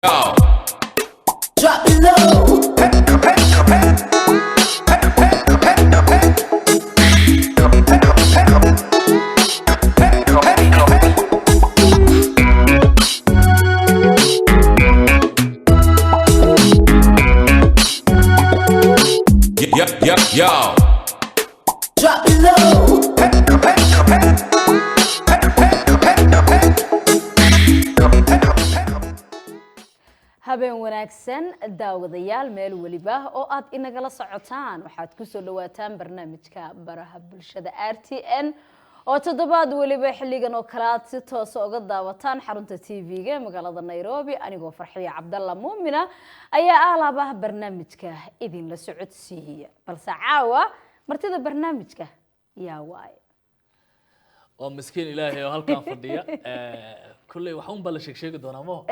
Yo. Drop it low. Yo, yo, yo. Drop it low. Habeen wanaagsan, daawadayaal, meel weliba oo aad inagala socotaan. Waxaad kusoo dhawaataan barnaamijka Baraha Bulshada RTN oo toddobaad weliba xilligan oo kale aad si toosa uga daawataan xarunta TV-ga ee magaalada Nairobi. Anigoo Farxiya Cabdalla Muumina ayaa aalaabaha barnaamijka idinla socodsiiya, balse caawa martida barnaamijka yaa waaye? Waa miskiin Ilaahay oo halkan fadhiya. Kolley wax un baa la sheeg sheegi doonaa mo.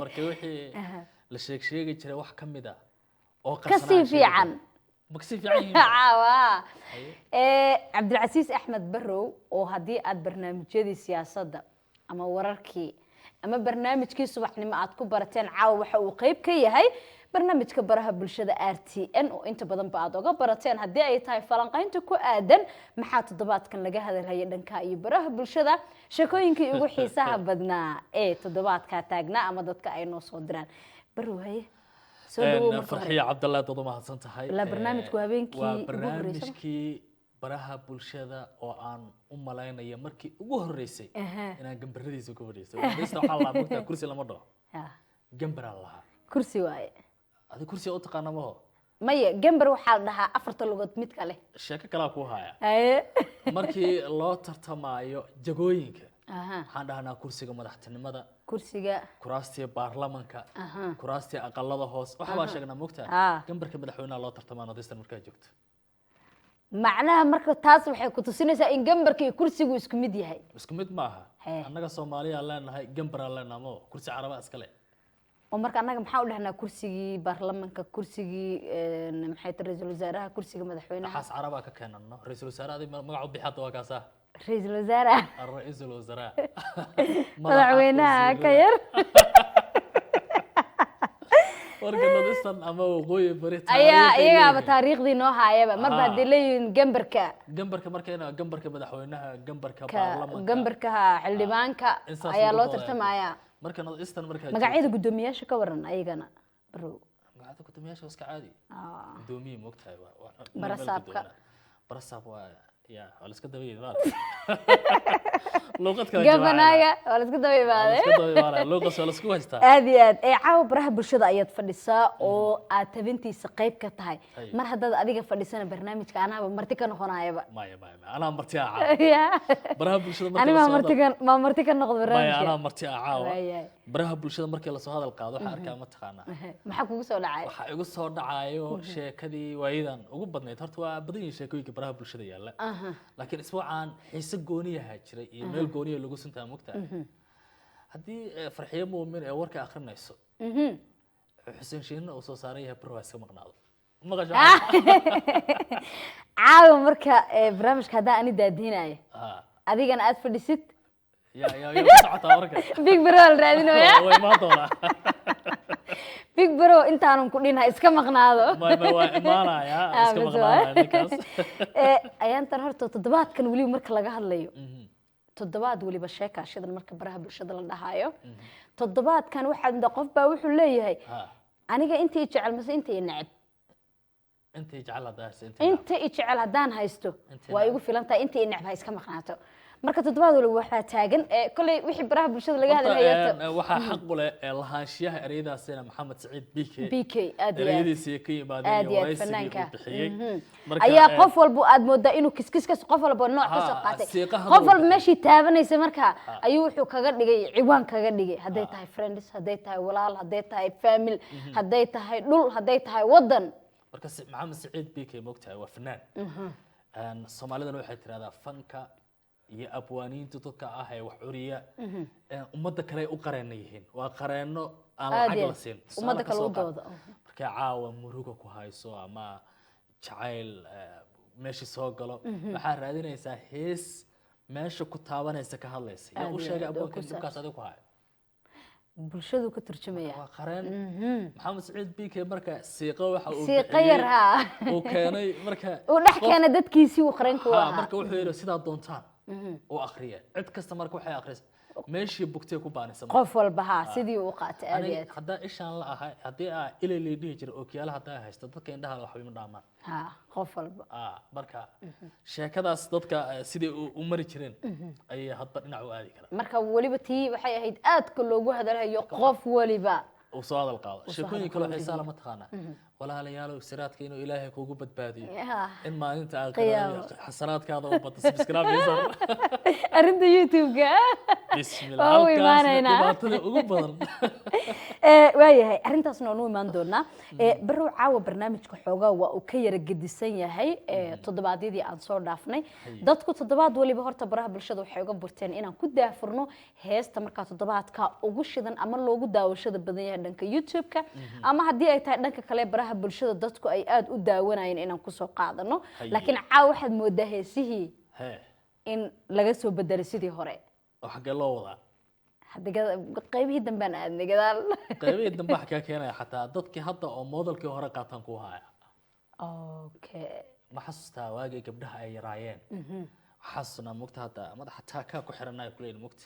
Marka wixii la sheeg sheegi jiray wax ka mid a oo kasii qarsanaa sheegi fiican. doona. Ma kasii fiican yihiin? Caawa Cabdilcasiis Axmed Barrow, oo haddii aad barnaamijyadii siyaasadda ama wararkii ama barnaamijkii subaxnimo aad ku barateen, caawa waxa uu qeyb ka yahay barnaamijka Baraha Bulshada RTN oo inta badanba aad oga barateen haddii ay tahay falanqaynta ku aadan maxaa toddobaadkan laga hadalhaya dhanka iyo baraha bulshada, sheekooyinkii ugu xiisaha badnaa ee toddobaadkaa taagnaa ama dadka ay noo soo diraan. Barrow, haye, soo dhawow marka hore. Farxiya Cabdalle, aad u mahadsan tahay. Ilaa barnaamijku habeenkii waa ugu horreysay. Barnaamijkii baraha bulshada oo aan u malaynayo markii ugu horreysay inaan gambaradiisa ku fadhiistay. Fadhiista waxaa la mogtaa, kursi lama dhaho. Gambaraa la lahaa. Kursi waaye. Adi kursi u taqaana maho? Maya, gambar waxaa la dhahaa afarta lugood mid kale. Sheeko kalaa kuu haya. Haye. Markii loo tartamaayo jagooyinka, waxaan dhahnaa kursiga madaxtinimada, kursiga kuraastii baarlamanka, kuraastii aqalada hoos, waxa baa sheegnaa mogtaa. Gambarka madaxweynaha loo tartamaa nodistan markaa joogto. Macnaha marka taas waxay ku tusinaysaa in gambarka iyo kursigu isku mid yahay. Isku mid maaha. Annaga Soomaaliyaa leenahay, gambaraan leenahay mo, kursi Carabaa iskale. Oo marka annaga maxaa u dhahnaa kursigii baarlamanka, kursigii maxay tahay, ra-iisul wasaaraha, kursiga madaxweynaha? Waxaas Carabaa ka keenano. Ra-iisul wasaare adig magac u bixi hadda waa kaasaa. Ra-iisul wasaaraha. Ar-ra'iisul wasaraa. Madaxweynaha ka yar. Warka nodistan ama Waqooyi Bari ayaa taariikhay iyagaaba leeyihiin. Taariikhdii noo haayaba marba hadday leeyihiin gambarka. Gambarka markayna gambarka madaxweynaha, gambarka ka baarlamanka, gambarka xildhibaanka insaas ayaa lagu loo doodaya. Tartamayaa. Marka nodistan markaa Magacyada guddoomiyaasha ka waran ayagana, Barow? Magacada guddoomiyaasha waa iska caadi. Guddoomiye moogtahay Barasaabka. Barasaab waa ya waa la iska daba yidhi maaragta luuqad kale. Gabanaga waa la iska daba waa la imaaday. Iska daba imaanaya, luuqas waa la isku haystaa. Aad iyo aad. Ee caawa baraha bulshada ayaad fadhisaa oo aad tabintiisa qayb ka tahay. Mar haddaad adiga fadhisana barnaamijka anaaba marti ka noqonayaba. Maya, maya, maya, anaa marti ah caawa. Ya. Baraha bulshada markii Ani maa lasoo marti ka maa marti ka noqdo maya barnaamijka. Anaa marti ah caawa. Waayahay. Baraha bulshada markii lasoo hadal qaado waxaa arkaa, mataqaanaa, Maxaa kugu soo dhacay? Waxaa igu soo dhacayo sheekadii waayadan ugu badnayd. Horta waa badan yihiin sheekooyinka baraha bulshada yaalla, laakiin isbuucan xiise gooniyaha jiray iyo meel gooniya lagu suntaa mogtahay. Haddii Farxiyo Muumin ee warka akhrinayso, Xuseen Shiinna uu soo saaran yahay, barwaa iska maqnaado maqasho. Caawa marka barnaamijka haddaan ani daadinayo, adigana aad fadhisid, yaa ku socotaa warka. Big Bro la raadinaya. Way imaan doonaa. Big Bro intaanan ku dhin ha iska maqnaado. Ma waa imaanayaa, iska bas maqnaanaya waay. Ninkaas. Ayaantan horta toddobaadkan weliba marka laga hadlayo, toddobaad weliba sheekaashadan marka baraha bulshada la dhahaayo, toddobaadkan waxaad inta qof baa wuxuu leeyahay, aniga inta i jecel mase inta i neceb? Intay jecel haddaa haysa, intay Inta i jecel haddaan haysto Inta waa neceb. igu filan tahay, inta i neceb ha iska maqnaato. Marka toddobaad weliba waxaa taagan kolley wixii baraha bulshada laga Horta, hadalhayo horta. Waxaa xaq u leh lahaanshiyaha ereyadaasina Maxamed Saciid BK. BK, aad iyo aad. Ereyadiisii ka yimaadeen Aad iyo iyo aad waraysigii fanaanka. uu bixiyey. Marka, Ayaa qof walba aad moodaa inuu kiskiskas qof walba nooc ka soo qaatay. Siiqaha Qof uu walba bixiyey. meeshii taabanaysa marka ayuu wuxuu kaga dhigay, ciwaan kaga dhigay, hadday tahay friends, hadday tahay walaal, hadday tahay family, hadday tahay dhul, hadday tahay wadan. Marka Maxamed Saciid BK moogtahay waa fanaan. Soomaalidana waxay tirahdaa fanka iyo abwaaniinta dadka ah ee wax curiya, ummadda kale ay u qareena yihiin, waa qareenno aan Aad lacag iyo la aad. siin. Tusaale Ummadda ka kale soo u qaad. dooda. Markay caawa muruga ku hayso ama jacayl meeshii soo galo, waxaa raadinaysaa hees meesha ku taabanaysa, ka hadlaysa. Yaa Aad u iyo sheegay aad, oo abwaankan ku dhibkaas adiga ku hayo? Bulshadu ka turjumaya. Waa qareen Maxamed Saciid BK. Marka siiqo waxa uu Siiqo bixiyey, yar, haa. uu keenay marka Uu dhex keenay dadkiisii uu qareenka u ahaa. Marka wuxuu yidhi sidaa doontaan u akhriya. Cid kasta marka waxay akhrisay meeshii bugtay ku baanisa. Qof walba, haa, sidii uu qaatay, aad iyo Aniga aad. Haddaa ishaan la ahay, haddii aa ilay lay dhihi jiray, ookiyaala haddaa haysto, dadka indhaha waxba ima dhaamaan. Haa, qof walba. Marka sheekadaas dadka sidai u mari jireen ayay hadba dhinac u aadi karaan. Marka weliba tii waxay ahayd aadka loogu hadalhayo, qof waliba uu soo hadal qaado. Soo Sheekooyin hadal kaloo qaado. Xiisaa lama taqaanaa, walaalayaalow, siraadka inuu Ilaahay kugu badbaadiyo, in maalinta Qiyaamo. aakhirada xasanaadkaada u bato, subscribe iyo sar. Arrinta YouTube-ka Bismillah. waa u Halkaasna imaanaynaa. Dhibaatada ugu badan. Waayahay, arrintaasna waan u imaan doonaa. Barow, caawa barnaamijka xoogaa waa uu ka yara gedisan yahay toddobaadyadii aan soo dhaafnay. Dadku toddobaad waliba horta baraha bulshada waxay uga burteen inaan ku daafurno heesta markaa toddobaadka ugu shidan ama loogu daawashada badan yahay dhanka YouTube-ka, ama haddii ay tahay dhanka kale baraha bulshada dadku ay aada u daawanayeen inaan kusoo qaadano. Laakiin caawa waxaad moodaa heesihii in laga soo bedelay sidii hore. Oo xaggee loo wadaa? Hadda qaybihii dambaan aadnay gadaal. Qaybihii dambe waxa kaa keenaya xataa dadkii hadda oo modelkii hore qaataan ku haya. Ma xasuustaa waagii gabdhaha ay yaraayeen? Xasusnaa mugta hadda madaxa taakaa ku xiranaya kuleeyihin mugta.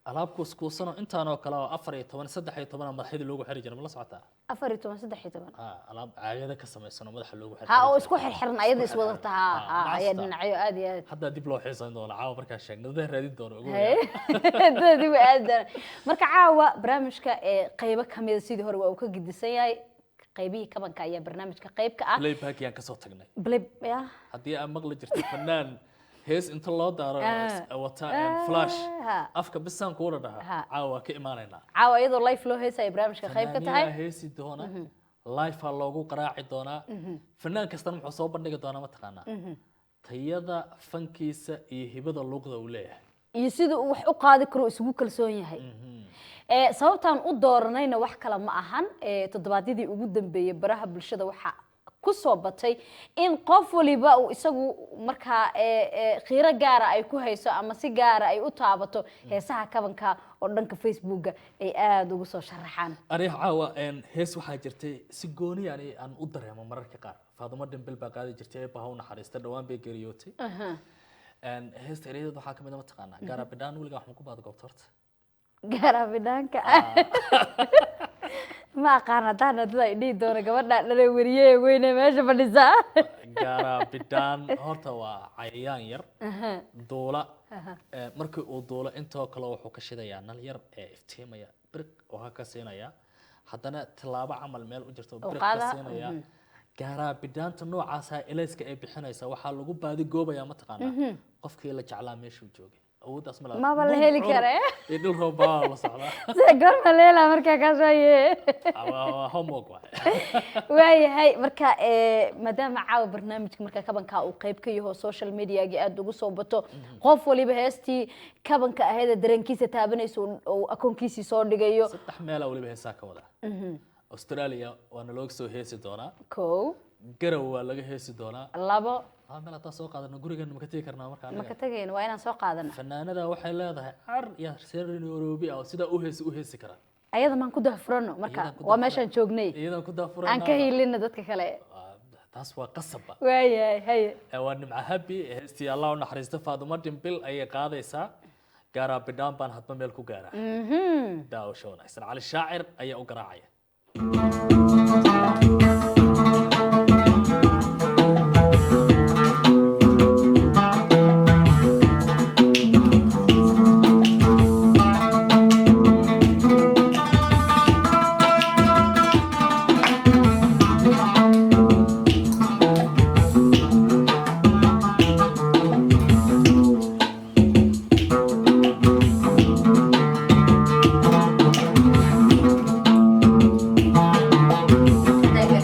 Alaab kuuskuusanoo intaan oo kale oo 14, 13 madaxyadii loogu xiri jiray, ma la socotaa? 14, 13. Alaab caagada ka samaysan oo madaxa loogu xiri Ha, oo jiray. Isku xirxiran, ayada iswadata, ha. Ha, Ha, ma ayaa xasuustaa? Dhinacyo, aad iyo aad. Hadda dib loo xiisayn doona caawa markaa sheegna, dadaan raadin doono ugu. Dadii waa aad daran. Marka caawa barnaamijka ee qaybo kamida sidii hore waa uu ka gedisan yahay. Qaybihii kabanka ayaa barnaamijka qayb ka ah. Playback yaan kasoo tagnay. Play ya. Haddii aad maqli jirtay fanaan hees inta loo daaro wata flash, afka bisaan kuula dhaha, caawa waa ka imaanaynaa. Caawa iyadoo live loo heesaya barnaamijka qayb ka tahay. Fanaaniinaa heesi doona, live aa loogu qaraaci doonaa. Fanaan kastana muxuu soo bandhigi doonaa, mataqaanaa? Tayada fankiisa iyo hibada luuqda uu leeyahay. Iyo sida uu wax u qaadi karo, isugu kalsoon yahay. Sababtaan u dooranayna wax kale ma ahan. Toddobaadyadii ugu dambeeyey baraha bulshada waxaa ku soo batay in qof waliba uu isagu markaa khiiro gaara ay ku hayso ama si gaara ay u taabato heesaha kabanka oo dhanka Facebooka ay aada ugu soo sharaxaan. Aniga caawa hees waxaa jirtay si gooni ani aan u dareemo mararka qaar. Faadumo Dhimbil baa qaadi jirtay, Eebba ha u naxariista, dhawaan bay geeriyootay. Heesta erayadeed waxaa kamid a, mataqaanaa, gaarabidhaan. Weligaa wax ma ku baad goobta horta? Gaarabidhaanka ma aqaan. Haddaan dad ay dhihi doono gabadha dhale weriye weyne meesha fadhisaa. Gaarabidhaan horta waa cayayaan yar duula. Markii uu duulo intoo kale wuxuu ka shidayaa nal yar ee iftiimaya, biriq oo ha ka siinaya, haddana tallaabo camal meel u jirto Oo biriq ka qaada, siinaya. Gaaraabidhaanta noocaasa elayska ay bixinaysa waxaa lagu baadi goobayaa, mataqaanaa, qofkii la jeclaa meeshuu joogay. Awooddaas ma laha. Maba la heli kare. Iyo dhul roob baa la socdaa. Sida goorma leela markaa kaas waaye. Waa homework waay. Waayahay, marka maadaama caawa barnaamijka marka kabanka uu qayb ka yaho, social mediagi aada ugu soo bato, qof waliba heestii kabanka ahayd ee dareenkiisa taabanaysa uu akoonkiisii soo dhigayo. Saddex meelaa weliba heesaa ka wadaa. Australia waana looga soo heesi doonaa. Kow. Garow waa laga heesi doonaa. Labo. Laba meel haddaan soo qaadano, gurigeena ma ka tegi karnaa marka Ma anaga? ka tagayna, waa inaan soo qaadana. Fanaanada waxay leedahay car iyo reer Nairobi ah oo sidaa u heesi u heesi karaa. Ayada maan ku dahfurano marka? Iyadaan ku Waa meeshaan joognay. Iyadaan ku daafurana. Aan ka hiilina dadka kale. Taas waa qasabba. Waayahay, haye. Waa Nimca Habi. Heestii Allah u naxariisto Faadumo Dhimbil ayay qaadaysaa, gaaraa bidhaan baan hadba meel ku gaaraa. Daawasho wanaagsan. Cali Shaacir ayaa u garaacaya. Thank you.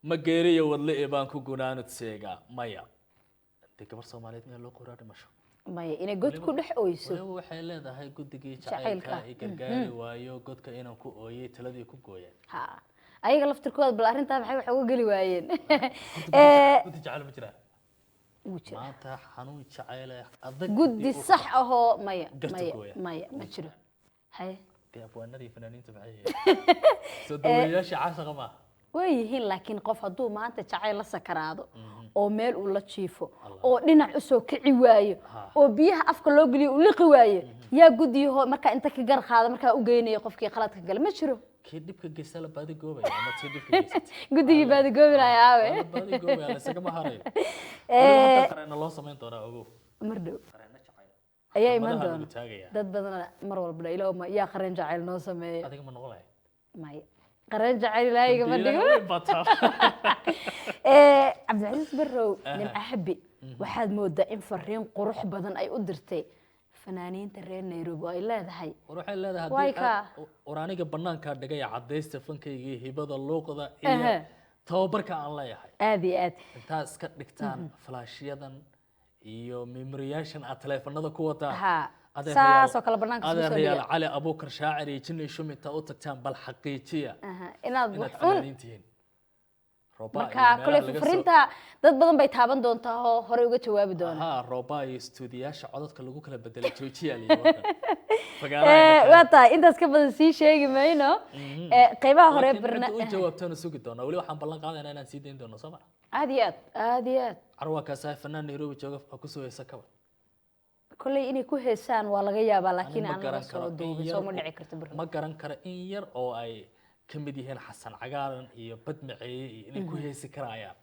Ma geeriyo wadle ee baan ku gunaanad seegaa maya. Dee gabar Soomaaliyeed miyaa loo qoraa dhimasho? Maya, inay god ku dhex oyso. Waliba waxay leedahay guddigii jacaylka jacaylka i gargaari waayo, godka inaan ku ooyay taladii ku gooyeen. Ha, ayaga laftirkooda bal arrintaa maxay wax uga geli waayeen? Guddi jacayl ma jiraa? Wuu jiraa. Maanta xanuun jacayl adag guddi haddii uu sax ahoo maya garta maya gooya. Maya, ma jiro. Haye. Dee abwaanadii fanaaniinta maxay yihiin? Soo daweeyayaashii caashaqa maaha? Way yihiin, laakiin qof hadduu maanta jacayl la sakaraado oo meel uu la jiifo oo dhinac usoo kici waayo oo biyaha afka loo geliyo uu liqi waayo, yaa guddiyaho markaa inta ka gar qaada markaa u geynaya qofkii qaladka gala? Ma jiro. Kii dhibka geysta la baadi goobaya ama tii dhibka geysatay. Guddigii baadi goobinaya aawe? Waa la baadi goobaya, la isagama harayo. Weliba hadda qareena loo samayn doonaa, ogow. Mar dhow Qareena jacayl ayaa iman madaha doona. Lagu taagaya. Dad badana mar walba dha, Ilaah, ma yaa qareen jacayl noo sameeya? Adiga ma noqon lahay? Maya, qareen jacayl Ilaahay igama Dambiilaha dhigo. way bataa. Cabdilcasiis Barrow, Nimco Xabi waxaad moodaa in fariin qurux badan ay u dirtay fanaaniinta reer Nairobi oo ay leedahay War waxay leedahay Way haddii kaa. War aniga banaankaa dhigaya cadaysta fankayga, hibada luuqda iyo tababarka aan leeyahay. Aad iyo aad. Intaa iska dhigtaan falaashyadan iyo memoriyaashan aad taleefanada ku wataan. Saas oo kale banaanka isku soo Adeerayaal, dhiga. Cali Abuukar Shaacir iyo Jinni Shumi intaa u tagtaan, bal xaqiijiya Inaad inaad wax un fanaaniin tihiin. Roobaa iyo Marka meelaha kule laga soo- fariinta dad badan bay taaban doontaa oo horey uga jawaabi doona. Ahaa, roobaa iyo stuudiyaasha codadka lagu kala bedelay joojiya la yidhi warkan. Fagaaraha ina keenay. Waa tahay, intaas ka badan sii sheegi mayno. Qeybaha hore Laakiin barna cidda u jawaabtana sugi doonaa. Weli waxaan ballan qaadaynaa inaan sii dayn doono, soo ma? Aad iyo aad, aad iyo aad. Carwaakaasahay fanaan Nairobi jooga ha kusoo heesa kaba. Kolley inay ku heesaan waa laga yaabaa, laakiin Ani ma aan laga garan soo karo in duubin yar soo ma dhici karto, Barrow. Ma garan karo in yar oo ay ka mid yihiin Xasan Cagaaran iyo Badmaceeye iyo inay ku heesi karayaan,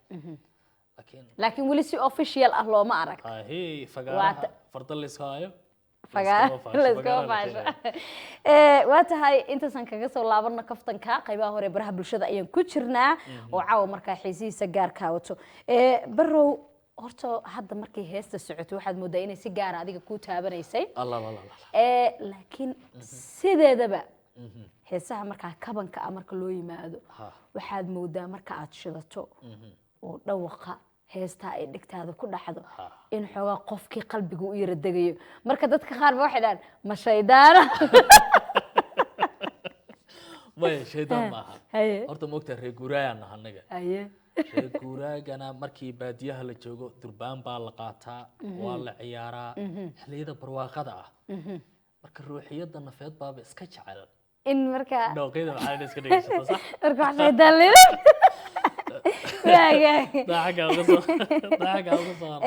laakiin Laakiin weli si official ah looma arag. Ahey, fagaaraha farda laysku hayo. Layskama faasho. Waa tahay, intaasan kaga soo laabano kaftanka. Qaybaha hore baraha bulshada ayaan ku jirnaa oo caawa markaa xiisihiisa gaarkaa wato. Barrow, horta hadda markay heesta socoto waxaad moodaa inay si gaara adiga kuu taabanaysay. Allah Allah Allah. Laakiin sideedaba heesaha markaa kabanka ah marka loo yimaado, waxaad moodaa marka aad shidato oo dhawaqa heestaa ay dhegtaada ku dhacdo in xoogaa qofkii qalbiga u yara degayo. Marka dadka qaar ba waxay dhahaan, ma shaydaana? Maya, shaydaan maaha. Horta moogtaa reer guuraagaan naha annaga. Reer guuraagana markii baadiyaha la joogo durbaan baa la qaataa, waa la ciyaaraa xilliyada barwaaqada ah. Marka ruuxiyadda nafeed baaba iska jecel in markaa dhooqyada maxaa inay iska dhegeysato, sax? Marka wax shaydaan leeyahay waagaag. Daacaggaa uga soo hara.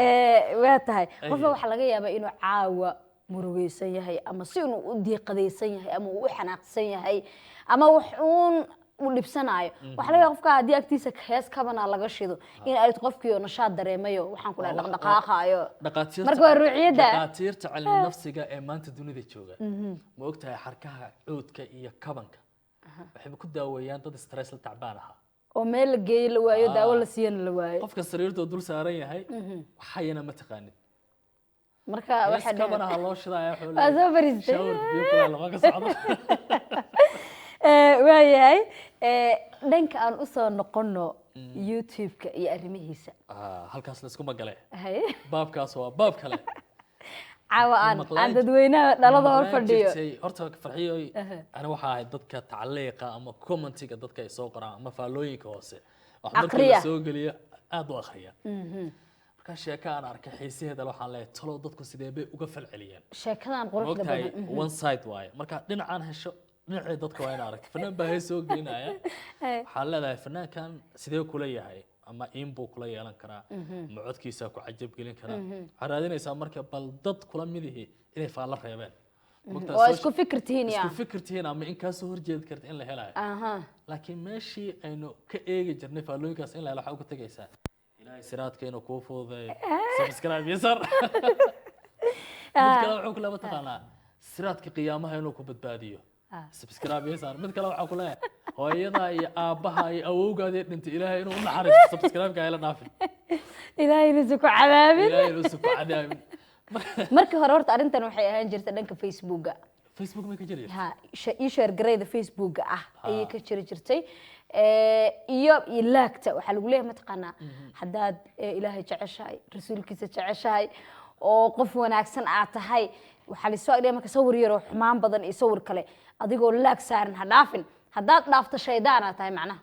Waa tahay, qofka waxaa laga yaabaa inuu caawa murugaysan yahay ama si inuu u diiqadaysan yahay ama uu u xanaaqsan yahay ama wax uun u dhibsanaayo. Waxaa laga yaabaa qofka haddii agtiisa hees kabana laga shido in ay qofkii oo nashaad dareemayo, waxaan ku dhahay, dhaqdhaqaaqaayo. Dhaqaatiirta Marka waa ruuxiyadda. Dhaqaatiirta cilmi nafsiga ee maanta dunida jooga, ma ogtahay xarkaha cuudka iyo kabanka waxayba ku daaweeyaan dad stress la tacbaan ahaa oo meel la geeyo la waayo, daawo la siiyana la waayo? Qofka sariirtoo dul saaran yahay waxayana ma taqaanid. Marka hees waxay dhaheen kabanaha loo shidaaya wuxuu waa leeyahay, soo fariistay. Shower biyo kuleel lama ka socdo. Waayahay. Dhanka aan usoo noqono YouTube-ka iyo arrimihiisa. Halkaas layskuma gale. Haye. Baabkaas waa baab kale. Caawa aan Maqlaan aan dadweynaha dhalada hor maqlaan fadhiyo. jirtay. Horta Farxiyo, ani waxaa ahay dadka tacliiqa ama commentiga dadka ay soo qoraan ama faallooyinka hoose wax markii Akhriya. la soo geliyo aad u akhriya. Marka sheeko aan arkay xiisaheeda waxaan leeyahay, talow dadku sidee bay uga falceliyeen? Sheekadan quruxda Maogtahay badan. One side waaye, marka dhinacaan hesho dhinacii dadka waa in aragto. Fanaan baa hees soo gelinaya, waxaa leedahay fanaankan sidee kula yahay ama in buu kula yeelan karaa ama codkiisa ku cajab gelin karaa. Waxaa raadinaysaa marka bal dad kula midihi inay faallo reebeen. Maogtahay Oo isku fikir tihiin yaa. Isku fikir tihiin ama in kaa soo horjeedi karta in la helayo. Laakiin meeshii aynu ka eegi jirnay faallooyinkaas in la helo, waxaa uga tegaysaa Ilaahay siraadka inuu kuu fududeeyo, subscribe iyo sar. Mid kale wuxuu kule mataqaanaa siraadka qiyaamaha inuu ku badbaadiyo, subscribe iyo saar. Mid kale waxaa ku leeyahay hooyada iyo aabbaha iyo awowgaadii dhintay Ilaahay inuu u naxariisto, subscribe-ka hayla dhaafin. Ilaahay inuusan ku cadaabin. Ilaahay inuusan ku cadaabin. Markii hore horta arrintan waxay ahaan jirtay dhanka Facebooka. Facebook may ka jiri jirtay? Ha, ii share garayda Facebooka ah ayay ka jiri jirtay. Iyo laagta waxaa lagu leeyahay mataqaanaa haddaad Ilaahay jeceshahay, rasuulkiisa jeceshahay oo qof wanaagsan aad tahay, waxaa lasoo agdhigaya marka sawir yar oo xumaan badan iyo sawir kale adigoo laag saaran ha dhaafin. Haddaad dhaafto shaydaan aad tahay macnaha.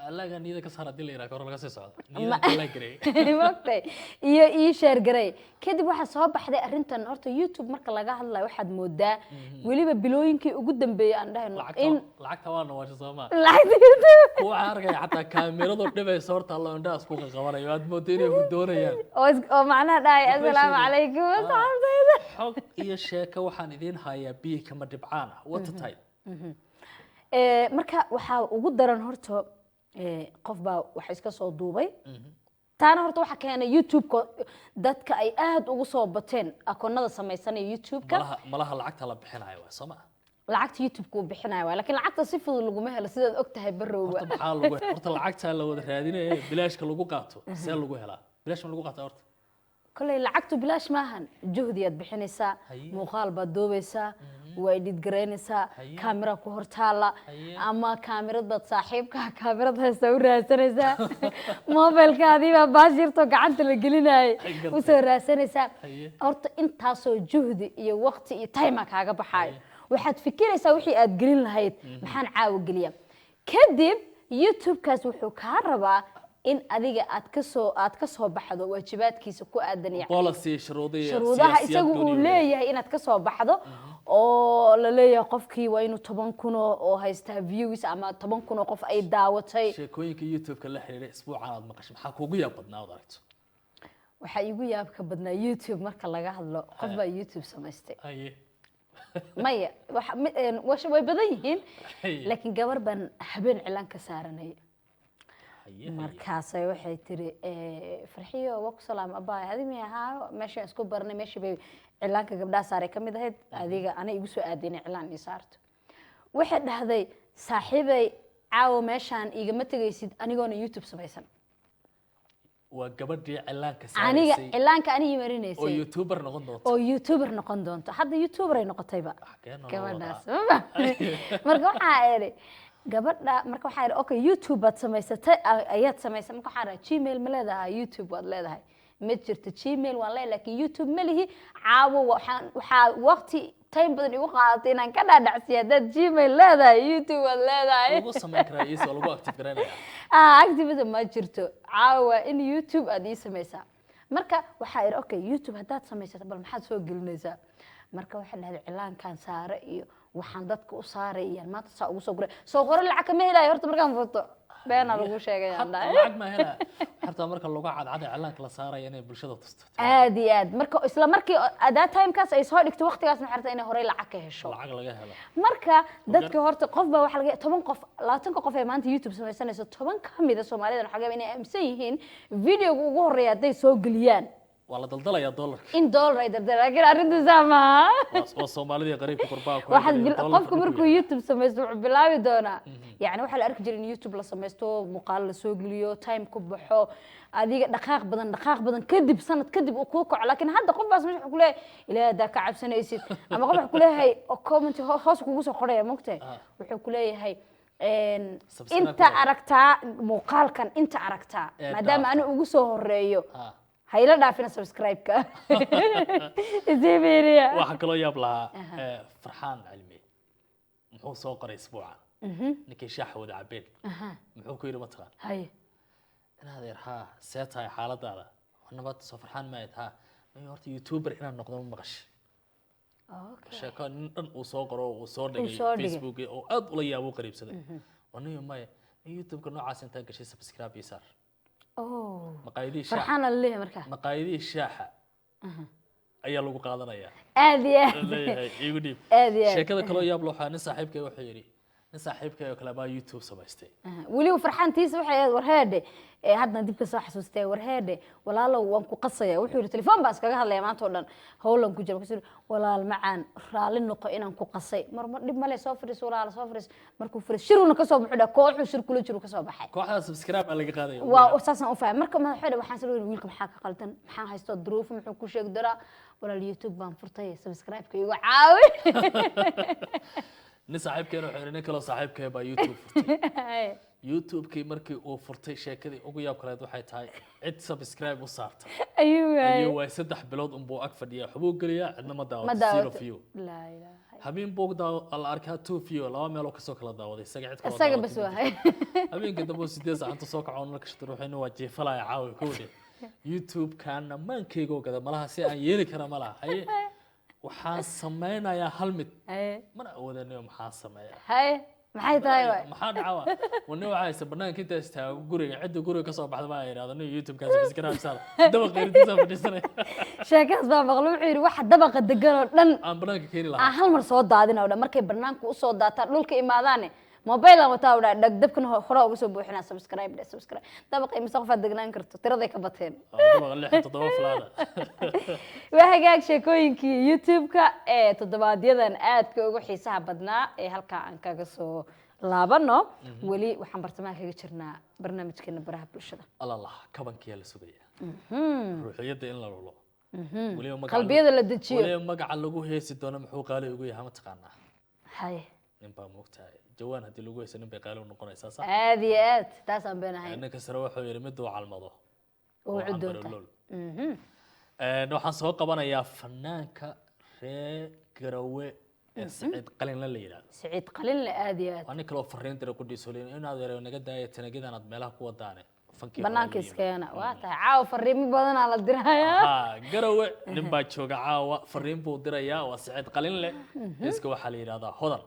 Allaga niyada ka saar haddii la yidhaha kor laga sii socdo niyada inta la gareey. Maogtahay, iyo ii share garay. Kadib waxaa soo baxday arrintan. Horta YouTube marka laga hadlayo waxaad moodaa weliba bilooyinkii ugu dambeeyey aan dhahayno in Lacagta, lacagta waa nawaasha soomaa. Lacagta YouTube. Kuwa waxaan arkaya xataa kaamiradu dhibayso horta allo indhaha isku qaqabanayo, aad moodo inay hurdoonayaan. Oo macnaha dhahay Waxay assalaamu sheegeen. calaykum asxaabtayda. Xog iyo sheeko waxaan idiin hayaa biyo kama dhibcaan ah, watertight. Marka waxaa ugu daran horta, qof baa wax iska soo duubay. Taana horta waxaa keenay YouTube-ka, dadka ay aad ugu soo bateen akoonada samaysanaya YouTube-ka. Malaha lacagta la bixinayo waa soo ma? Lacagta YouTube-ka uu bixinayo waay, laakiin lacagta si fudud laguma helo, sidaad og tahay, Barrowba. Horta maxaa lagu, horta lacagta la wada raadinaya bilaashka lagu qaato, see lagu helaa? Bilaash ma lagu qaataa horta? Kolley lacagtu bilaash maahan, juhdiyaad bixinaysaa. Muuqaal baad duubaysaa, waa edit garaynaysaa. Kaamira ku hortaala. Ama kaamirad baad saaxiibka kaamirad haysta u raadsanaysaa, mobilkaadii baa baashirto gacanta la gelinayay. Usoo raadsanaysaa. Horta intaasoo juhdi iyo waqti iyo time kaaga baxaayo. Waxaad fikiraysaa wixii aad gelin lahayd, maxaan caawa geliya. Kadib YouTube-kaas wuxuu kaa rabaa in adiga aad ka soo baxdo waajibaadkiisa ku aadan, yani policy, shuruudihi, shuruudaha siyaasiyaad isagu gooni uu u leeyahay inaad ka soo baxdo, oo la leeyahay qofkii waa inuu 10,000 oo haystaa views ama 10,000 oo qof ay daawatay. Sheekooyinka YouTube-ka la xiriira isbuucan aad maqashay, maxaa kuugu yaab badnaa ood aragto? Waxaa iigu yaabka badnaa YouTube marka laga hadlo, qof baa YouTube samaystay. Maya, way badan yihiin. Laakiin gabar baan habeen cilaan ka saaranay. Haye, haye. Markaasay waxay tiri, "Farxiyo, waa ku salaam abaay, adi mi ahaa meeshaan isku barnay?" Meeshii bay cilaanka gabdhaha saaray ka mid ahayd. Adiga ana igu soo aaday inay cilaan ii saarto. Waxay dhahday, "Saaxiibay, caawa meeshaan igama tegaysid anigoona YouTube samaysan." Waa gabadhii cilaanka Aniga saaraysay cilaanka anigii oo marinaysay YouTuber noqon doonto. Oo YouTuber noqon doonto. Hadda YouTuber ay noqotayba Xagee nolol gabadhaas. wadaa? Marka waxaa idhi gabadha, marka waxaa idhi, "Okay, YouTube baad samaysatay, ayaad samaysay." Marka waxaa idhi, "Gmail ma leedahay? YouTube waad leedahay?" "Ma jirto, Gmail waan leeyahay, laakiin YouTube ma lihi." Caawo waxaa waqti time badan igu qaadatay inaan ka dhaadhacsiiyo, haddaad Gmail leedahay, YouTube waad leedahay. Lagu samayn karaa iis, waa lagu active garaynaya. Ah, activism ma jirto, caawa in YouTube aad ii samaysaa. Marka waxaa idhi, "Okay, YouTube haddaad samaysato, bal maxaad soo gelinaysaa?" Marka waxay dhahday, "Cilaankan saare iyo waxaan dadka u saaray iyo maanta saa ugu soo guray, soo hore lacag kama helayo horta markaan furto, beenaa lagu sheegay," aan dhahay. Lacag ma helaa xataa marka lagu cadcada cilaanka la saaraya inay bulshada tusto? Aad iyo aad. Marka isla markii adaa timekaas ay soo dhigto, waqtigaas maxay rabtaa inay horey lacag ka hesho. Lacag laga helo. Marka dadka horta qof baa waxa laga 10 qof, 20-ka qof ee maanta YouTube samaysanayso, 10 ka mid a Soomaalida waxaa laga yaabaa inay aaminsan yihiin videoga ugu horeeya hadday soo geliyaan waa la daldalayaa dollarka. In dollar ay dardar, laakiin arrintu saa maaha. Waa Soomaalidii qariibka qurbaa ku Waxaad helaya dollarka qofku dhulku markuu yahay. YouTube samaysto wuxuu bilaabi doonaa, yani waxaa la arki jiray in YouTube la samaysto, muuqaal la soo geliyo, time ku baxo, adiga dhaqaaq badan, dhaqaaq badan kadib, sanad kadib uu kuu kaco. Laakiin hadda qof baas wuxuu kuleeyahay, "Ilaahay haddaa ka cabsanaysid," ama qof wuxuu kuleeyahay oo comment hoos kugu soo qoraya, mogtahay, wuxuu kuleeyahay, Subscribe "Inta ku leeyahay. aragtaa muuqaalkan, inta aragtaa, Ee maadaama dhaafta. ani ugu soo horeeyo, ha ila dhaafina subscribe-ka, isii fiiriya." Waxaa kaloo yaab lahaa, Farxaan Cilmi muxuu soo qoray isbuucan? Ninkii shaaxa wada cabeen muxuu ku yidhi, mataqaan? Haye. "In adeer, haa, see tahay xaaladaada? Waa nabad. Soo Farxaan maayad? Haa. Mayo, horta YouTuber inaan noqdo ma maqashay?" Sheeko nin dhan uu soo qoro oo uu soo dhigay soo dhigay. Facebook oo aad ula yaabo u qariibsaday. Waa nin maya nin YouTube-ka noocaas intaa gashay, subscribe ii saar. Oh. Maqaayadihii shaaxa. Farxaan la leeyahay marka. Maqaayadihii shaaxa ayaa lagu qaadanayaa. Aad iyo aad. Leeyahay iigu dhiib. Aad iyo aad. Sheekada kaloo yaab leh waxaa nin saaxiibkay wuxuu yidhi, nin saaxiibkay oo kale baa YouTube samaystay. Weliba farxaantiisa waxay ahayd, "Warheedhe," ee haddana dib ka soo xasuustay, "Warheedhe walaalow, waan ku qasaya." Wuxuu yidhi, "Telefoon baan iskaga hadlaya maanta oo dhan, howlan ku jira." Markaasuu yidhi, "Walaal macaan, raalli noqo inaan ku qasay." Mar dhib male, soo fadhiis walaal, soo fadhiis. Markuu fadhiis, shiruna kasoo baxu dha, kooxuu shir kula jiru kasoo baxay. Kooxda subscribe baa laga qaadaya. Waa saasaan u fahmay. Marka madaxweyne waxaan soo yidhi, "Wiilka maxaa ka qaldan? Maxaa haysto duruufo? Muxuu ku sheegi doonaa? Walaal, YouTube baan furtay, subscribe-ka igu caawi." Nin saaxiibkeena wuxuu yidhi, nin kaloo saaxiibkay baa YouTube furtay. YouTube-kii markii uu furtay, sheekadii ugu yaab kaleed waxay tahay cid subscribe u saarta ayuu waayay. Ayuu waay. 3 bilood unbuu ag fadhiyaa, waxbuu geliyaa, cidna ma Ma daawato, zero daawato. view. Laa ilaaha. Habeen buu la arkaa two view, laba meeloo kasoo kala daawaday isaga, cid kaloo Isaga daawatay bas ma waay. jirto. Habeenka dambe oo 8 saac intuu soo kaco nalka shito, ruuxina waa jeefalaya caawi kowdhe, YouTube-kaana maankaygoo gada malaha, si aan yeeli kara malaha. Haye, waxaan sameynayaa hal mid. Haye. Mana awoodanayo, maxaan sameeyaa? Haye, maxay tahay waay? Maxaa dhaca? Wani waxaa haysta banaanka intaa istaago guriga, cidda guriga kasoo baxda baa yidhahda, "Nin YouTube-kaas subscribe saar," dabaq qeyrtiisa fadhiisanaya. Sheekadaas baa maqlo. Wuxuu yidhi, waxa dabaqa degan oo dhan aan banaanka keeni aan lahaa hal mar soo daadin oo dhan, markay banaanka usoo daataan, dhulka imaadaane. Mobile aan wataa, udhaa dhagdabkan hore uga soo buuxinaa. Subscribe dhe, subscribe. Dabaqa imise qofaad degnaan karto? Tiraday ka bateen. Dabaqa lix iyo toddoba falaada. Waa hagaag. Sheekooyinkii YouTube-ka ee toddobaadyadan aadka ugu xiisaha badnaa ee halkaa aan kaga soo laabano, weli waxaan bartamaha kaga jirnaa barnaamijkeena baraha bulshada. Allah, kabankiyaa la sugaya, ruuxiyadda in la lulo weliba qalbiyada la dejiyo. Weliba magaca lagu heesi doono muxuu qaali ugu yahay, ma taqaanaa? Haye. Nin baa moogtahay jawaan haddii lagu heeso nin bay qaali u noqonaysaa, sax? Aad iyo aad, taasaan beenahay. Ninka sare wuxuu yidhi miduu calmado oo oo cudoonta. Cambarolool. Waxaan soo qabanayaa fanaanka reer Garawe ee Saciid Qalinla la yidhaahdo. Siciid Qalinle, aad iyo aad. Waa nin kaloo fariin diray qudhiisa olin inaad yareeyo naga daaya tanagyadan aad meelaha ku wadaane fankii hore banaanka la yimid. Iskeena waa tahay, caawa fariimo badanaa la dirayaa. Ha, Garawe nin baa jooga, caawa fariin buu dirayaa. Waa Saciid Qalinle. Heeska waxaa la yidhahdaa Hodan.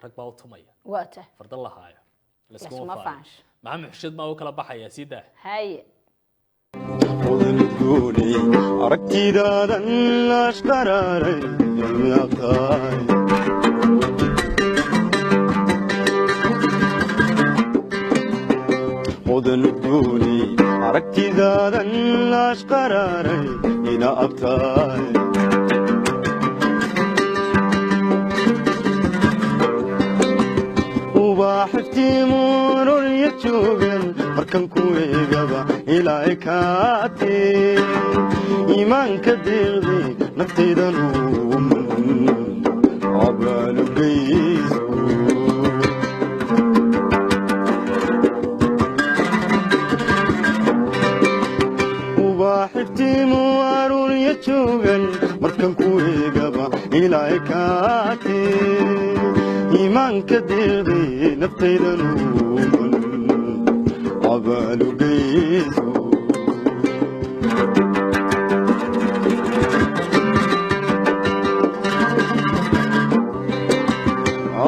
Rag baa u tumaya. Waa tahay. Farda lahaayo laskuma laskuma faayo. Faansho. Maxamed Xusheed maa u kala baxayaa, sii daa. Haye. Mudan gooni aragtidaadan ashqaraaray tahay. Mudan gooni aragtidaadan ashqaraaray ina abtahay. Ubaxiftiimurorya joogan markan ku eegaba ilaa kaate iimaanka deeqdi naftaydan uuman abaalugayso. Ubaxiftiimu aruurya joogan markan ku eegaba ilaa kaate iimaanka deeqdi naftaydan uuman abaalugayso.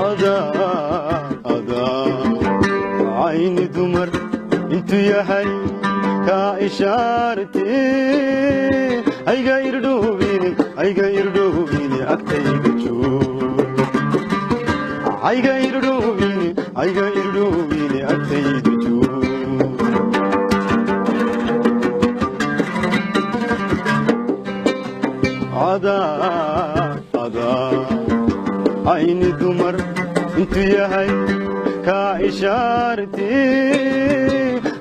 Adaa adaa cayni dumar intuu yahay kaa ishaarti ayga irdhoobine, ayga irdhoobine, agtayda joog. Ayga irdhoobine, ayga irdhoobine, agtayda joog. Adaa adaa ayni dumar intuu yahay kaa ishaarti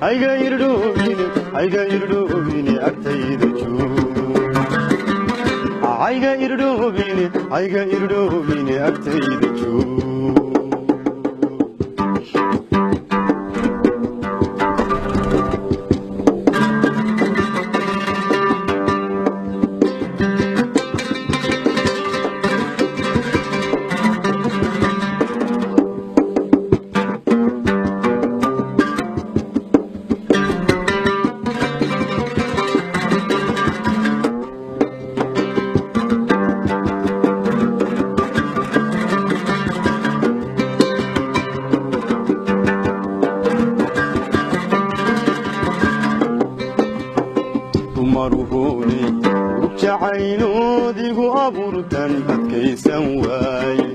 ayga irdhoobine, ayga irdhoobine, agtayda joog. Ayga irdhoobine, ayga irdhoobine, agtayda joog. Dumaruhooni urug jacayloodigu abuurtan adkaysan waaye.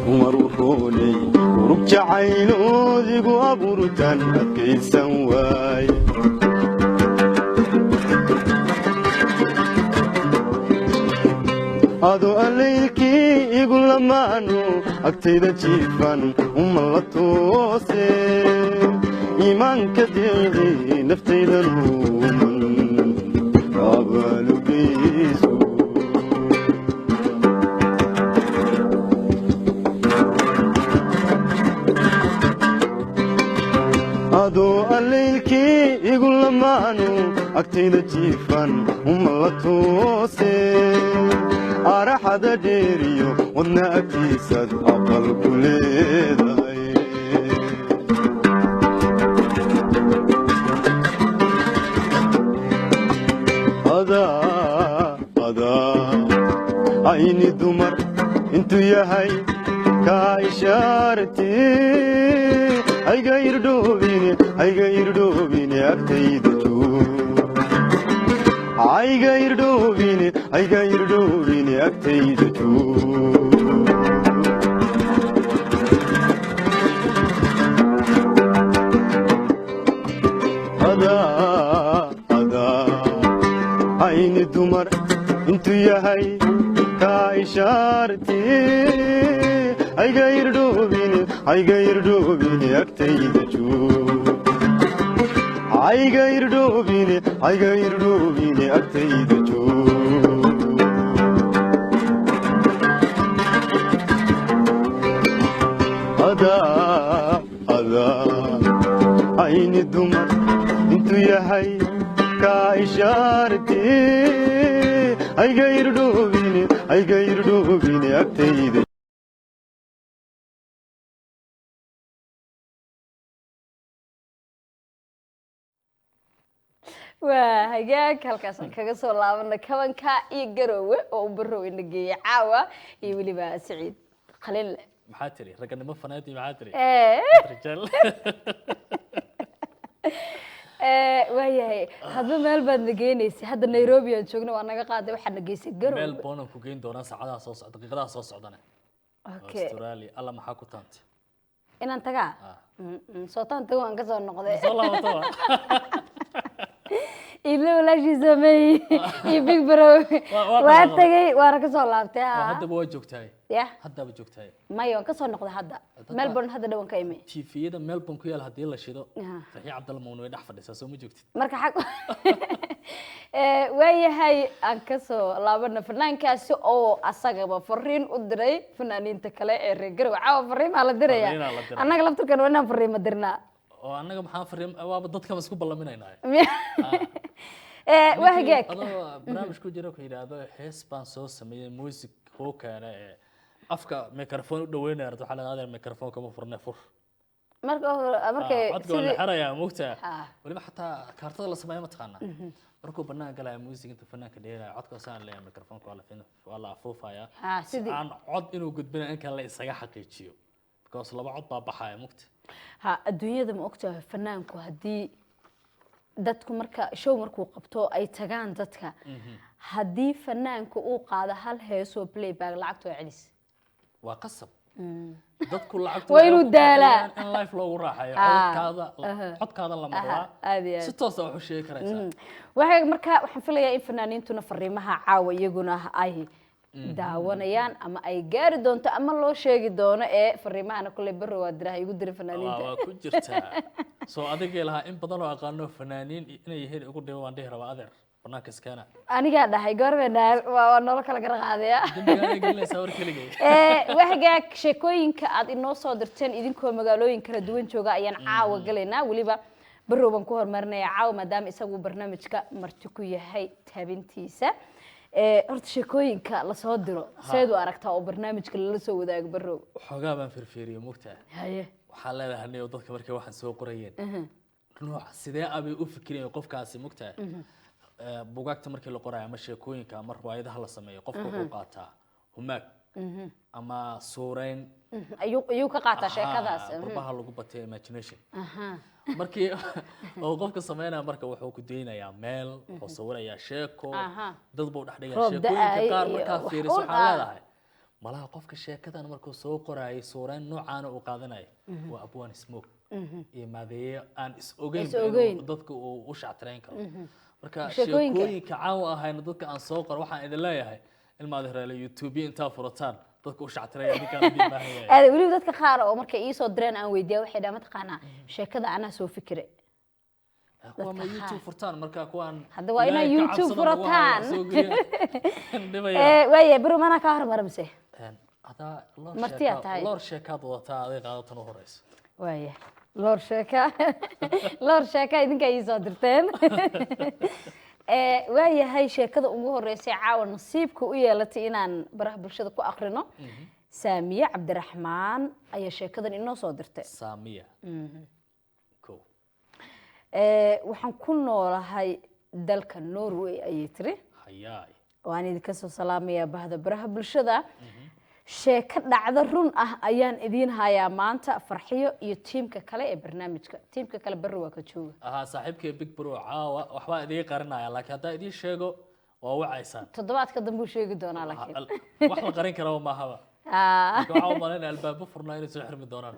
Dumaruhooni urug jacayloodigu abuurtan adkaysan waaye. Adoo allaylkii igu lamaano agtayda jiifan uma la toose iimaanka deeqi naftayda luuman abaalugayso. Adoo allaylkii igu lamaano agtayda jiifan uma la toose araxada dheeriyo wadna agtiisaad aqal ku leedahay. Adaa adaa ayni dumar intuu yahay kaa ishaarti ayga irdhoobine, ayga irdhoobine, agtayda joog. Ayga irdhoobine, ayga irdhoobine, agtayda. Agtayda joog. Adaa, adaa ayni dumar intuu yahay kaa ishaarti, ayga irdhoobine, ayga irdhoobine, agtayda joog. Ayga irdhoobine, ayga irdhoobine, agtayda joog. Adaa, adaa ayni dumar intuu yahay kaa ishaarti, ayga irdhoobine, ayga irdhoobine, agtayda. Waa hagaag, halkaasaan kaga soo laabana kabanka iyo Garoowe oo uu Barow ina geeyey caawa iyo weliba Siciid Qalinle. Maxaa tiri? Raganimo faneed iyo maxaa tiri? Rijaal. Waayahay, hadba meel baad na geenaysay. Hadda Nairobi aan joogno, waa naga qaaday, waxaad na geysay meel Garoowe. Boonan ku geyn doonaa saacadaha soo socda, daqiiqadaha soo socdane. Australia alla maxaa ku taantay? Inaan tagaa? Ah. Sootaan tago, waan kasoo noqday. Soo laabataba. Idla walaashii sameeyey iyo Big Bro. Waa waa dhaqaaqday. Tagay waana kasoo laabtay. Oo Ha. Haddaba waa joogtahay? Ya. Haddaba joogtahay? Maya, waan kasoo noqday hadda. Melbourne hadda dhawan ka imi. TV-yada Melbourne ku yaal haddii la shido, Farxiyo Cabdalla Mawne way dhex fadhisaa, soo ma joogtid? Marka xag waayahay, aan kasoo laabana fanaankaasi oo asagaba fariin u diray fanaaniinta kale ee reer Garowe. Caawa fariimaa la diraya. Fariinaa la diraya. Annaga laftirkan waa inaan fariimo dirnaa. Oo annaga maxaa fariin? Waaba dadkaba isku ballaminaynaa. Waa hagaag. Adoo barnaamij ku jira ku yidhaahdo hees baan soo sameeyey, music kuu keena ee afka microphone u dhaweynaya, waxaa la adeer microphone kama furne, fur. Marka hore markay codka waa la sidii xirayaa, moogtaa? Ah. Weliba xataa kaartada la sameeyo, mataqaanaa, markuu banaan galaya music inta fanaanka dheelaya, codka saan leeyahay, microphone waa la waa la afuufayaa si aan cod inuu gudbinayo in kale la isaga xaqiijiyo, because laba cod baa baxaya, mugta. Ha, adduunyada ma ogtahay, fanaanku haddii dadku marka show markuu qabto ay tagaan dadka, haddii fanaanku uu qaado hal heesoo playback, lacagtu waa celis. Waa qasab dadku lacagtu Waa waxay inuu ku daalaa. bixiyaan in live loogu raaxayo. Codkaada, codkaada la maqlaa. Aad iyo aad. Si toosa wax u sheegi karaysaa. Waxay marka waxaan filayaa in fanaaniintuna fariimaha caawa iyaguna ay daawanayaan ama ay gaari doonto ama loo sheegi doono ee fariimahana kulley Barro waa diraha igu dira fanaaniinta. Waa ku jirtaa soo adigii lahaa in badan oo aqaano fanaaniin inay yihiin igu dhibo, waan dhihi rabaa adeer banaanka iskaana. Anigaa dhahay, goormay dhahay? Waa noola kala gara qaadaya. Dembigaa gelinaysaa war keligay. Wahagaag, sheekooyinka aad inoo soo dirteen idinkoo magaalooyin kala duwan jooga ayaan caawa galaynaa. Weliba Barrow baan ku horumarinaya caawa, maadaama isagu barnaamijka marti ku yahay taabintiisa. Horta sheekooyinka lasoo diro seed u aragtaa oo barnaamijka lala soo wadaago, Barrow? Xoogaa baan firfiiriyey, mugtaa. Haye. Waxaa leedahay niyow dadka markay waxaan soo qorayeen nooca sidee abay u fikirayeen qofkaasi, mugtaa? Buugaagta markii la qorayo ama sheekooyinka ama riwaayadaha la sameeyo, qofka wuxuu qaataa humaag ama suureyn. Ayuu ka qaataa sheekadaas. Qurbaha lagu batay imagination markii oo qofka sameynaya, marka wuxuu ku daynayaa meel, wuxuu sawirayaa sheeko, dad buu dhex dhigayaa Roob sheekooyinka da'ay qaar iyo markaa wax fiiriso un waxaa ah. leedahay malaha qofka sheekadan markuu soo qorayay suureyn noocaana uu qaadanaya waa abwaan smoke iyo maadeeye aan is ogeyn Is ogeyn. dadka uu u shactirayn karo. Marka Sheekooyinka. Sheekooyinka caawa ahayna dadka aan soo qoro, waxaan idin leeyahay ilmaad reele YouTube intaa furataan dadka u shactiraya idinkaan idin baahan yahay. Aad weliba dadka qaar oo markay ii soo direen aan weydiiya, waxay dhahaan mataqaanaa sheekada anaa soo fikiray. Kuwa ma Dadka YouTube qaar. furtaan marka kuwaan Hadda waa inaa Ilaahay ka YouTube cabsada lagu hayo, furataan. soo geliya. Dhibaya. Waaya Barrow, manaa kaa hormara mise? Adaa loor Martiyaa tahay. Loor sheekaad wadataa, aday qaadatan u horeyso. Waaya, loor sheeka, loor sheeka idinkaa ii soo dirteen. Waayahay, sheekada ugu horeysay caawa nasiibka u yeelatay inaan baraha bulshada ku akrino, Saamiye Cabdiraxmaan ayaa sheekadan inoo soo dirtay. Saamiya ko. Waxaan ku noolahay dalka Norway, ayay tiri. Hayaay. Waan idinka soo salaamayaa bahda baraha bulshada. Sheeko dhacdo run ah ayaan idiin hayaa maanta, Farxiyo iyo tiimka kale ee barnaamijka. Tiimka kale, Barri waa ka jooga. Ahaa saaxiibkay Big Bro caawa waxbaa idiin qarinaya, laakiin haddaan idiin sheego Waa wacaysaan. Toddobaadka dambe uu sheegi doonaa laakiin. Wax la qarin karaa maahaba. Marka waxaa u malaynaya albaabo furnaa inay soo xirmi doonaan.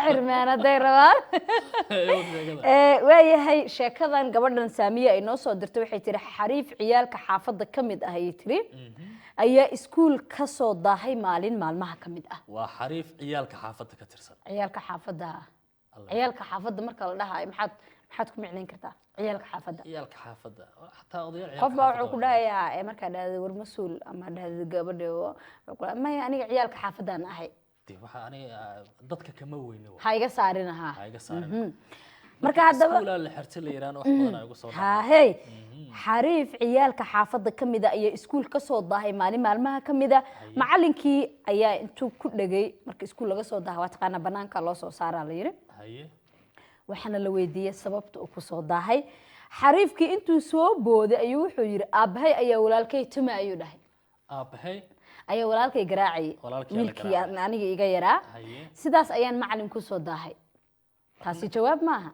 Xirmaan hadday rabaan. Eeyo sheekada. Waayahay, sheekadan gabadhan Saamiya ay noo soo dirtay, waxay tiri xariif ciyaalka xaafadda ka mid ah ayay tiri ayaa iskuul ka soo daahay maalin maalmaha ka mid ah. Waa xariif ciyaalka xaafadda ka tirsan. Ciyaalka xaafadda. Allah. Ciyaalka xaafadda marka la dhahayo, maxaad ku micnayn kartaa ciyaalka xaafadda? Ciyaalka xaafadda, xataa odayaal Qof ciyaalka baa xaafadda wuxuu ku waa. dhahayaa markaa dhahda war mas-uul ama dhahda gabadha wuxuu ku dhahayaa, maya, aniga ciyaalka xaafaddaan ahay. Dee waxa aniga dadka kama weyni wa. Ha iga saarin ahaa. Ha iga saarin. Marka haddaba iskuulaa la xirtay la yidhaahna wax badan ay ugu soo dhacay. Haahey, xariif ciyaalka xaafadda ka mid a ayaa iskuul ka soo daahay maalin maalmaha ka mid a. Macallinkii ayaa intuu ku dhegay, marka iskuul laga soo daaha waa taqaanaa, banaanka loo soo saaraa la yidhi. Waxaana la weydiiyey sababta uu ku soo daahay. Xariifkii intuu soo booday ayuu wuxuu yidhi, "Aabbahay ayaa walaalkay tuma," ayuu dhahay. Aabbahay Ayaa walaalkay garaacayay. Walaalkii ayaa la Wiilkii garaacay. aniga iga yaraa. Sidaas ayaan macalin ku soo daahay. Taasi jawaab maaha.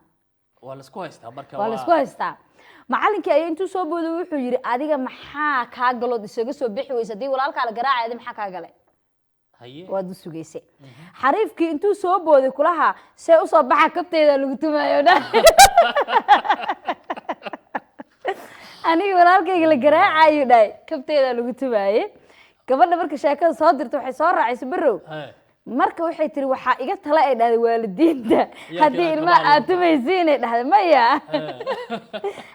Waa la isku haystaa marka. Waa la isku haystaa. Macallinkii ayaa intuu soo booday wuxuu yidhi, "Adiga maxaa kaa galood isaga soo bixi weysa? Haddii walaalkaa la garaacay, adi maxaa kaa galay?" Waad u sugaysay. Xariifkii intuu soo booday kulaha, "See usoo baxa? Kabteyda lagu tumayo dhan. Aniga walaalkayga la garaacayu," dhahay, "kabteyda lagu tumaaye." Gabadha marka sheekada soo dirta waxay soo raacaysa Barow. Marka waxay tiri, waxaa iga tala ay dhahday waalidiinta, haddii kale ilmaha kabaha aad tumaysiinay dhahday, maya,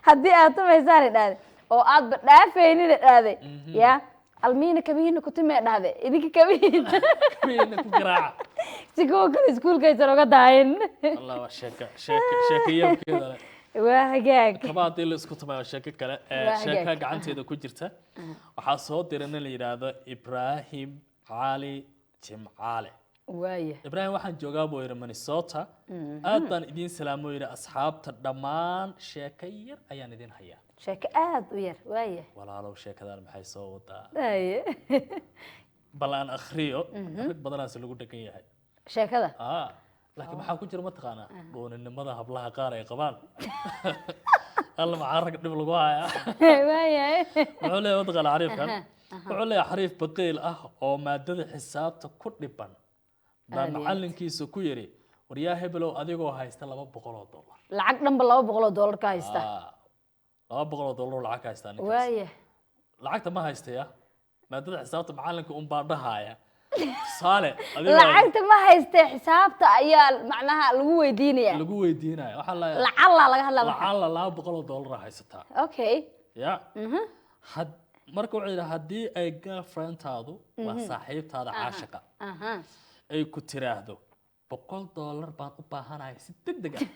haddii aad tumaysaanay dhahday oo aadba dhaafaynin dhahday, ya almiina kabihiina ku tumee dhahday, idinka kabihiina Kabihiina ku garaaca. Si kuwa kale iskuulka aysan uga daahin. Allah, waa sheeka sheeka sheekayaabkeeda leh. Waa hagaag. Kaba haddii la isku tumayo waa sheeko kale. Waa sheeka hagaag. Gacanteeda ku jirta waxaa soo diray nin la yidhaahdo Ibraahim Cali Jimcaale. Waaya. "Ibraahim, waxaan joogaa," buu yidhi, "Minnesota. Aad baan idiin salaamo," yidhi, "asxaabta dhammaan. Sheeko yar ayaan idin hayaa." Sheeko aad u yar, waaya. Walaalow, sheekadan maxay soo wadaa? Waaya. Bal aan akhriyo. Rag badanaas lagu dhegan yahay. Sheekada. Laakiin maxaa ku jira mataqaanaa? Dhooninimada hablaha qaar ay qabaan. Alla, maxaa rag dhib lagu hayaa? Waaya. Wuxuu leeyahay mataqaanaa xariifkan, wuxuu leeyahay, xariif baqiil ah oo maadada xisaabta ku dhiban baa Aad iyo aad. macalinkiisa ku yidhi, "Waryaa hebelow, adigoo haysta $200." Lacag dhanba $200 ka haysta. $200 oo lacag ka haystaa ninkaas. Waaya. Lacagta ma haystaya, maadada xisaabta macalinka un baa dhahaya tusaale adigoo Lacagta ma haystee, xisaabta ayaa macnaha lagu weydiinaya. Lagu weydiinaya waxaa la Lacallaa laga hadlaa marka. Lacala $200 haysataa. Ya had marka wuxuu yidhi, haddii ay girlfriendtaadu, waa saaxiibtaada caashiqa, ay ku tiraahdo $100 baan u baahanahay si deg deg ah.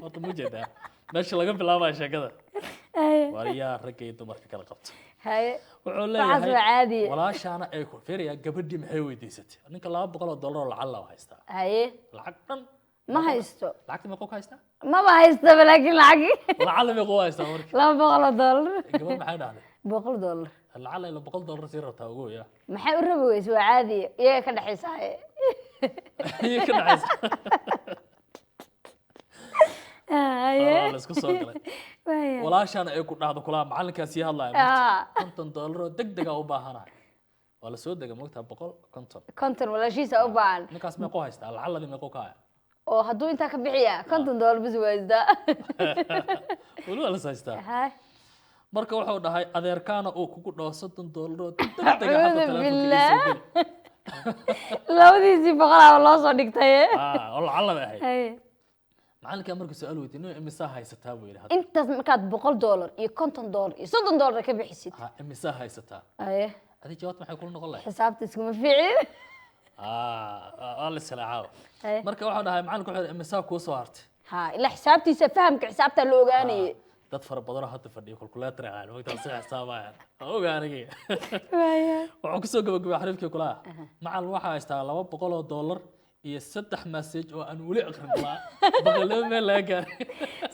Horta ma jeedaa meesha laga bilaabaya sheekada? Waar yaa ragga iyo dumarka kala qabta? Haye. Wuxuu Waxaas leeyahay waa caadi. Walaashaana ay ku fiiriyaa, gabadhii maxay weydiisatay? Ninka $200 oo lacag la haystaa. Lacag dhan Ma haysto. Lacagta meequu ka haystaa? Maba haystaba laakiin lacag. Lacala meequu haystaa marka? $200. Gabadh maxay dhahday? $100. Lacala ila $100 sii rabtaa ugu ya. Maxay u rabi weyse? Waa caadi, iyaga ka dhexaysa haye. Iyo ka dhacaysa. Haye. Waa la isku soo galay. Waaya. Walaashaana ay ku dhahdo kulaa, macalinkaas sii hadlaya, $50 oo deg dega u baahanahay. Waa la soo dega mogtaa, 150. 50 walaashiisa u baahan. Ninkaas meequu haystaa? Lacaladii meequu ka haya? Oo hadduu intaa ka bixiya, $50 bas waa haystaa. Weli waa las haystaa. Haye. Marka wuxuu dhahay, adeerkaana uu kugu dhaho $30 oo deg dega hadda Acuudu telefonka ii billaah. soo geli. Labadiisii boqolaaba loo soo dhigtay. Oo lacalada ahayd. Haye. Macalinkaa markuu su-aal weydiiyey, "Nin, imisaa haysataa?" buu yidhi hadda. Intaas markaad $100 iyo $50 iyo $30 ka bixisid. Ha, imisaa haysataa? Haye. Adi jawaabta maxay kula noqon lahayd? Xisaabta iskuma fiicin. Waa la islaacaawa. Haye. Marka wuxuu dhahay macalinku, wuxuu yidhi, "Imisaa kuu soo hartay?" Ha, ilaa xisaabtiisa, fahamka xisaabta la ogaanayay. Dad fara badanoo hadda fadhiyo calculator ahaan mogtaa si xisaabayaan waa oga anigii. Waaya. Wuxuu kusoo gabagabay xariifkii kulaha, "Macal, waxaa haystaa $200 iyo saddex message oo aan weli aqrin." Kulaa boqolnimo meel laga gaaray.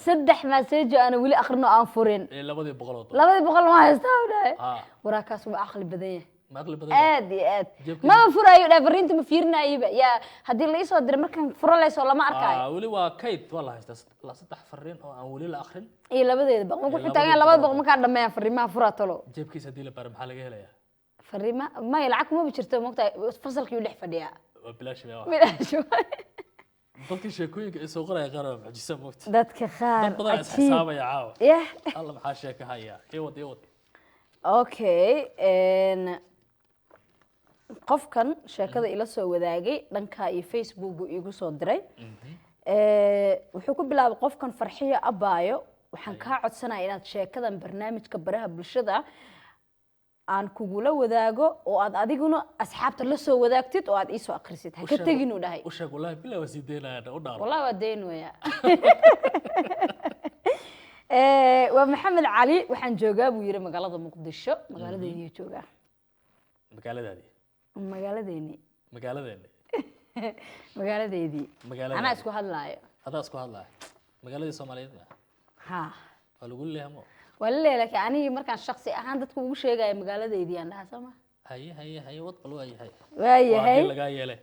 Saddex message oo aan weli akhrino, aan furin. Ee 200 oo dollar. 200 ma haystaa u dhahay. Ah. Waraakaas waa caqli badan yahay. Ma aqli badan yahay? Aad iyo aad. Jeebkiisa- Maba furaayo dhaa, fariinta ma fiirinayiba. Yaa haddii la iisoo diray markaan furo leysoo lama arkaayo. Ah, weli waa kayd, waa la haystaa 3 fariin oo aan weli la akrin. Iyo labadeeda baq wuxuu Iyo taagan labadeeda labada baq baq. Markaa dhammeeyaan fariimaha furaa talo. Jeebkiisa haddii la baaro maxaa laga helayaa? Fariima maya, lacag kumaba jirto, mogtahay fasalkii uu dhex fadhiyaa. Waa bilaash baa wax. Bilaash waay. Dadka sheekooyinka ay soo qoraya qaar waa mucjisa, mogta. Dadka qaar Dad badan is cajiib. xisaabaya caawa. Yah. Alla, maxaa sheeka haya? Iwad, iwad. Okay, qofkan sheekada ila soo wadaagay dhanka iyo Facebooku iigu soo diray. Wuxuu ku bilaabay qofkan: "Farxiyo abaayo, waxaan kaa codsanaya inaad sheekadan barnaamijka baraha bulshada aan kugula wadaago oo aad adiguna asxaabta la soo wadaagtid oo aad iisoo akhrisid. Ha ka tegin," uu dhahay. U sheeg, wallahi bilaa waa sii daynaya, u dhaaro. Wallahi waa dayn waya. Waa Maxamed Cali, waxaan joogaa buu yiri magaalada Muqdisho, magaaladeedii joogaa. Magaaladaadii? Magaaladeeni. Magaaladeeni. Magaaladeedii. Magaaladaadii. Anaa isku hadlaayo. Adaa isku hadlaya, magaaladii Soomaaliyeed ma? Ha. Waa lagu leeyahay mo. Waa la leeyahay, laakiin anigii markaan shaksi ahaan dadka ugu sheegaya magaaladeedii aan dhahaa, soo ma? Haye, haye, haye, wad bal, waa yahay. Waa Waa yahay. haddii lagaa yeelay.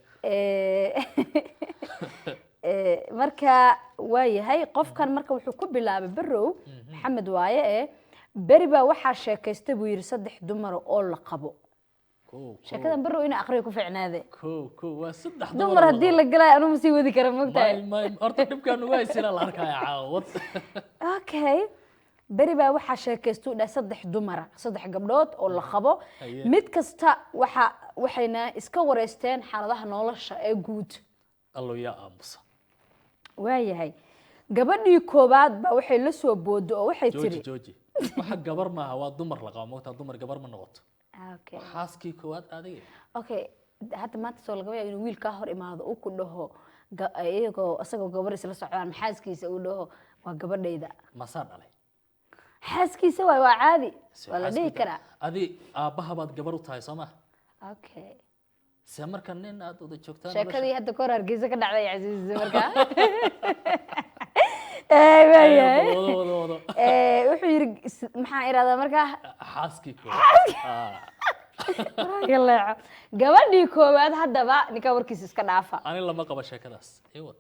Marka waa yahay qofkan, marka wuxuu ku bilaabay, Barow Maxamed waaye, ee beri baa waxaa sheekaystay buu yidhi saddex dumar oo la qabo. Kow kow. Sheekadan Barow ina aqriyo ku ficnaade. Kow kow, waa saddex. Dumar haddii la galayo anuu ma sii wadi kara, mogtahay. May, may, horta dhibkaan ugu haysinaa la arkaya caawa, wad. Okay, beri baa waxaa sheekaystuu dhahay saddex dumara, saddex gabdhood oo la qabo. Haye. Mid kasta waxa waxayna iska wareysteen xaaladaha nolosha ee guud. Allo, yaa aamusa? Waayahay, gabadhii koowaad baa waxay la soo boodo oo waxay Jooji. tiri. Jooji, waxa gabar maaha, waa dumar la qabo, mogtaa? Dumar gabar ma noqoto. Okay. Xaaskii koowaad adiga. Okay, hadda maanta soo lagama yaabo inuu wiil kaa hor imaado uu ku dhaho iyagoo isagoo gabar isla socdaan xaaskiisa uu dhaho waa gabadhayda? Masaa dhalay? Xaaskiisa waay, waa caadi, waa la dhihi karaa. Adi aabbaha baad gabar u tahay, soo ma? Okay. Se marka nin aad wada joogtaan. Sheekadii hadda kahor Hargeysa ka dhacday casiisisa markaa. Waayahay. Wado, wado, wado. Wuxuu yiri maxaan irahdaa markaa? Xaaskii koowaad. Ah, Raaga leeco. Gabadhii koowaad haddaba ninkaa warkiisa iska dhaafa. Ani lama qabo sheekadaas, iwad.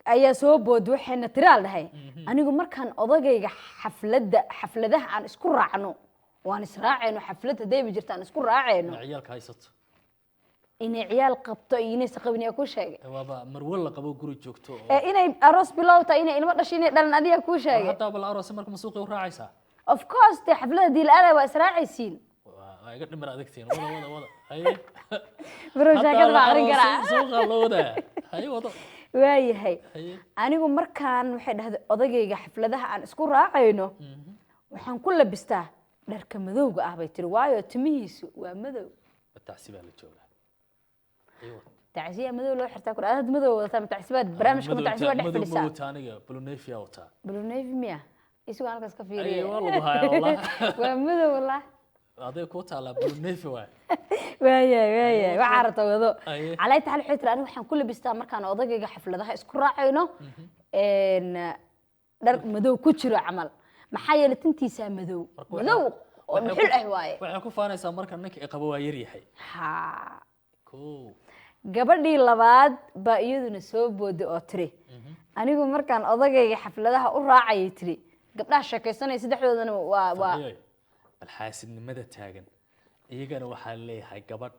Ayaa soo bood, waxayna tiraal dhahay: "Anigu markaan odagayga xafladda, xafladaha aan isku raacno, waan israacayno, xaflad haddayba jirta aan isku raacayno." Inay ciyaalka haysato. Inay ciyaal qabto iyo inaysa qabin yaa kuu sheegay? Waaba marwo la qabo, guri joogto oo Ee inay aroos bilow tahay, inay ilmo dhashay, inay dhalan, adigaa kuu sheegay? Hataa bal aroose marka ma suuqay u raacaysaa? Of course, dee xaflada haddii la aadayo waa israacaysiin. Waa iga dhimar adagtiin, wada, wada, wada, haye. Barow, sheekada baa aqrin karaa. Suuqa loo wadaa, haye, wado. Waayahay. Haye. "Anigu markaan," waxay dhahday, "odagayga xafladaha aan isku raacayno, waxaan ku labistaa dharka madowga ah," bay tiri, "waayo timihiisu waa madow." Tacsi baa la joogaa, haye, wad. Tacsiya madow loo xirtaa ku aad madow wadataa, ma tacsibaad barnaamijka, ma tacsi waa dhex Madow ma fadhisaa? Wata aniga blue navy aa wataa. Blue navy miya? Isagoo halkaas ka Ay, fiiriya. waa lagu hayaa wallah. Waa madow wallah. Aday kuu taalaa, blue navy waay. Waayahay, waayahay, waxaa rabta wado. Aye. Calaa taxal, waxay tiri: "Anigu waxaan ku labistaa markaan odagayga xafladaha isku raacayno dhar madow ku jiro camal, maxaa yeelay tintiisaa madow." Marka waxay- Madow oo waxay dhuxul ah waaye. Waxay ku faanaysaa marka ninka i qabo waa yar yahay. Ha. Kow. Gabadhii labaad baa iyaduna soo booday oo tiri: "Anigu markaan odagayga xafladaha u raacayay," tiri, gabdhaha sheekaysanaya saddexdoodana waa Farxiyoy, bal xaasidnimada taagan iyagana waxaa leeyahay gabadh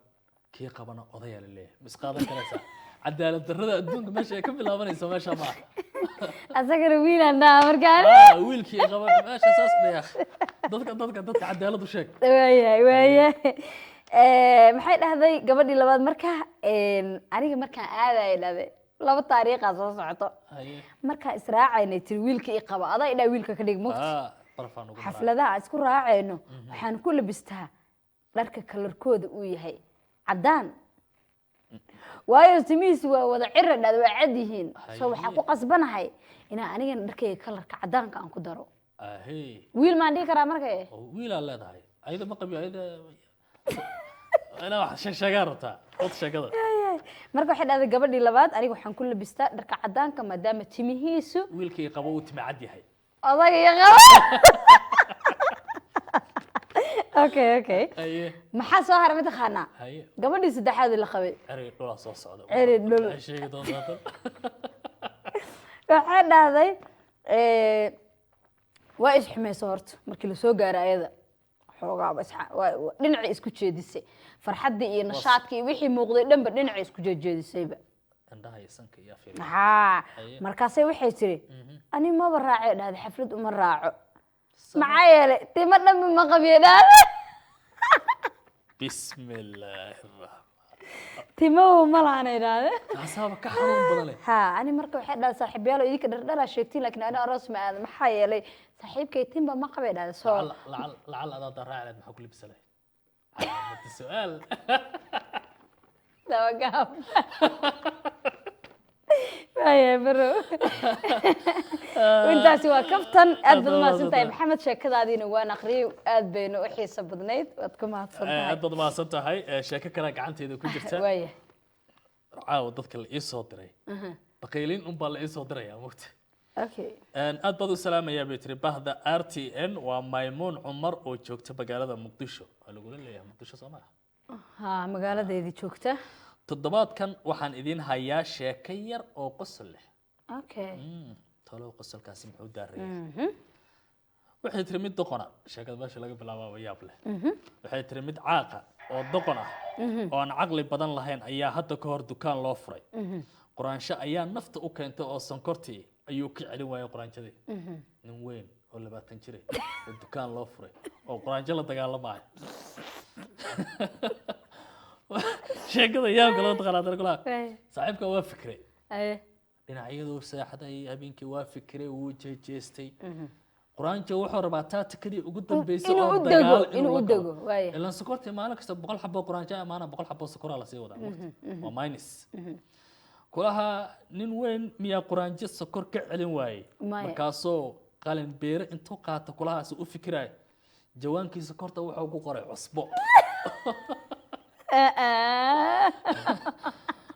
kii qabana odayaa la leeyahay, mis qaadan karaysaa? Cadaalad darrada adduunka meesha ay ka bilaabanayso meesha ma aha. Asagana wiilaan dhaha markaan. Ah, wiilkii qaba meesha saas dhayaa, dadka cadaalad u sheeg. Waayahay, waayahay. Maxay dhahday gabadhii labaad marka? "Aniga markaan aadaya," dhahday, laba taariikhaa soo socoto. Haye. "Markaan israacaynay," tiri, "wiilka i qaba, adaa idhaa wiilka ka dhig mugti." Ah, barafaan ugu maraa. "Xafladaha aan isku raacayno waxaan ku labistaa dharka kalarkooda uu yahay caddaan, waayo timihiisu waa wada cira," dhahda, "waa cad yihiin, so waxaan ku qasbanahay inaan anigana dharkayga kalarka caddaanka aan ku daro." Ahey. Wiil maan dhihi karaa marka? Oo wiilaa leedahay, ayada ma qabiyo, ayada inaa wax sheegaa rabtaa, wad sheekada. Marka waxay dhahday gabadhii labaad: "Aniga waxaan ku labistaa dharka caddaanka maadaama timihiisu" Wiilkii qabo uu timi cad yahay. Odaga iyo qaba. Okay. Haye. Maxaa soo haray mataqaanaa? Haye. Gabadhii saddexaad la qabay. Ceri dhulaa soo socda. Ceri dhul. Maxay sheegi doontaa tan? Waxay dhahday waa isxumayso horta markii lasoo gaaro ayada xoogaaba dhinacii isku jeedisay, farxaddii iyo nashaadkii iyo wixii muuqday dhanba dhinacii isku jeedisayba. Indhaha iyo sanka iyo afir. Haa. Haye. Markaasay waxay tiri, ani maba raacay dhahday, xaflad uma raaco, maxaa yeelay timo dhanba ma qabiye dhahday. Bismillaahi raxmaan. Timohu ma lahanay dhahday. Taasaaba ka xanuun badan leh. Ha, ani marka waxay dhahay, saaxiibyaal idinka dhardharaa sheegtiin, laakiin ani aroos ma aado, maxaa yeelay saaxiibkay tinba ma qabay dhahday soo. Lacal adaa raaci lahayd, maxaa ku libisa lahayd? Calaamada su'aal. Dabagaab waayahay barow, intaasi waa kaftan. Aad baad umahadsan tahay Maxamed, sheekadaadiina waan aqriyay, aad bayna u xiiso badnayd, waad ku mahadsan tahay. Aad baad mahadsan tahay. Sheeko kale gacanteeda ku jirta. Waayahay. Caawa dadka la ii soo diray baqiiliin unbaa la ii soo dirayaa mugta. Aad baad u salaamayaa bay tiri bahda RTN, waa Maymuun Cumar oo joogta magaalada Muqdisho. Waa lagula leeyahay Muqdisho, soo maaha? Ha, magaaladeedii joogta. Toddobaadkan waxaan idiin hayaa sheeko yar oo qosol leh. Talow qosolkaasi muxuu daaraya? Waxay tiri mid doqona, sheekada meesha laga bilaabaa waa yaab leh. Waxay tiri mid caaqa oo doqon ah oo aan caqli badan lahayn ayaa hadda ka hor dukaan loo furay. Quraansho ayaa nafta u keentay oo sonkortii ayuu ka celin waayay quraanjadii. Nin weyn oo 20 jire oo dukaan loo furay oo quraanjo la dagaalamaayo. Sheekada yaabka loo taqaanaa kulaha. Saaxiibka waa fikray. Dhinacyaduu seexday habeenkii, waa fikiray, wuu jeejeestay. Quraanjo wuxuu rabaa taatikadii ugu dambeysay inuu oo u dego, dagaal inuu la u galo. dego, waaya. Ilaan sokortii maalin kasta 100 xabo quraanjo amaana 100 xabo sokoraa lasii wadaa waqti. Waa minus kulaha. Nin weyn miyaa quraanjo sokor ka celin waayey? Maya. Markaasoo qalin beere intuu qaata kulahaasi u fikiraya, jawaankii sokorta wuxuu ku qoray cusbo.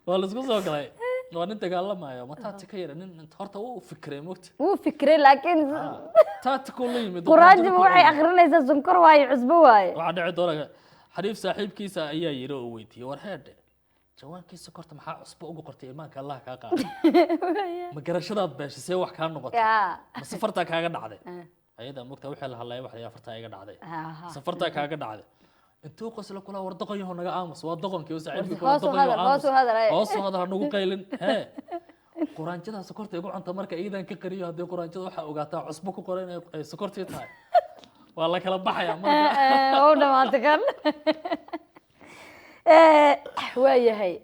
Waa laisku soo galay, waa nin dagaalamayo ma taatika yara nin horta wuu fikiray mogta. Wuu fikiray laakiin taatikuu la yimid. Quraanjiba waxay akrinaysaa sonkor waaye, cusbo waaye. Waxaa dhici doona xariif saaxiibkiisa ayaa yiri oo weydiiyey, war heedhe, jawaankii sokorta maxaa cusbo ugu qortay? Imaanka Allah kaa qaaday, ma garashadaad beeshay? See wax kaa noqotay? Ma safartaa kaaga dhacday? Ayadaa mogta wixii la hadlaya waxa la yidhaha, fartaa iga dhacday, safartaa kaaga dhacday. Intuu qoslo kula, war doqonyahow naga aamus. Waa doqonkii oo saaxiibkii kula. Hoos u doqonyahow hadal, hoos u aamus. hadal, ay. Hoos u hadal, ha nagu qaylin. Hee, quraanjada sokorta igu cunta marka iidan ka qariyo, haddii quraanjada waxaa ogaataa cusbo ku qoran inay ay sokortii tahay, waa la kala baxayaa marka. Oo dhamaatay kan. Waayahay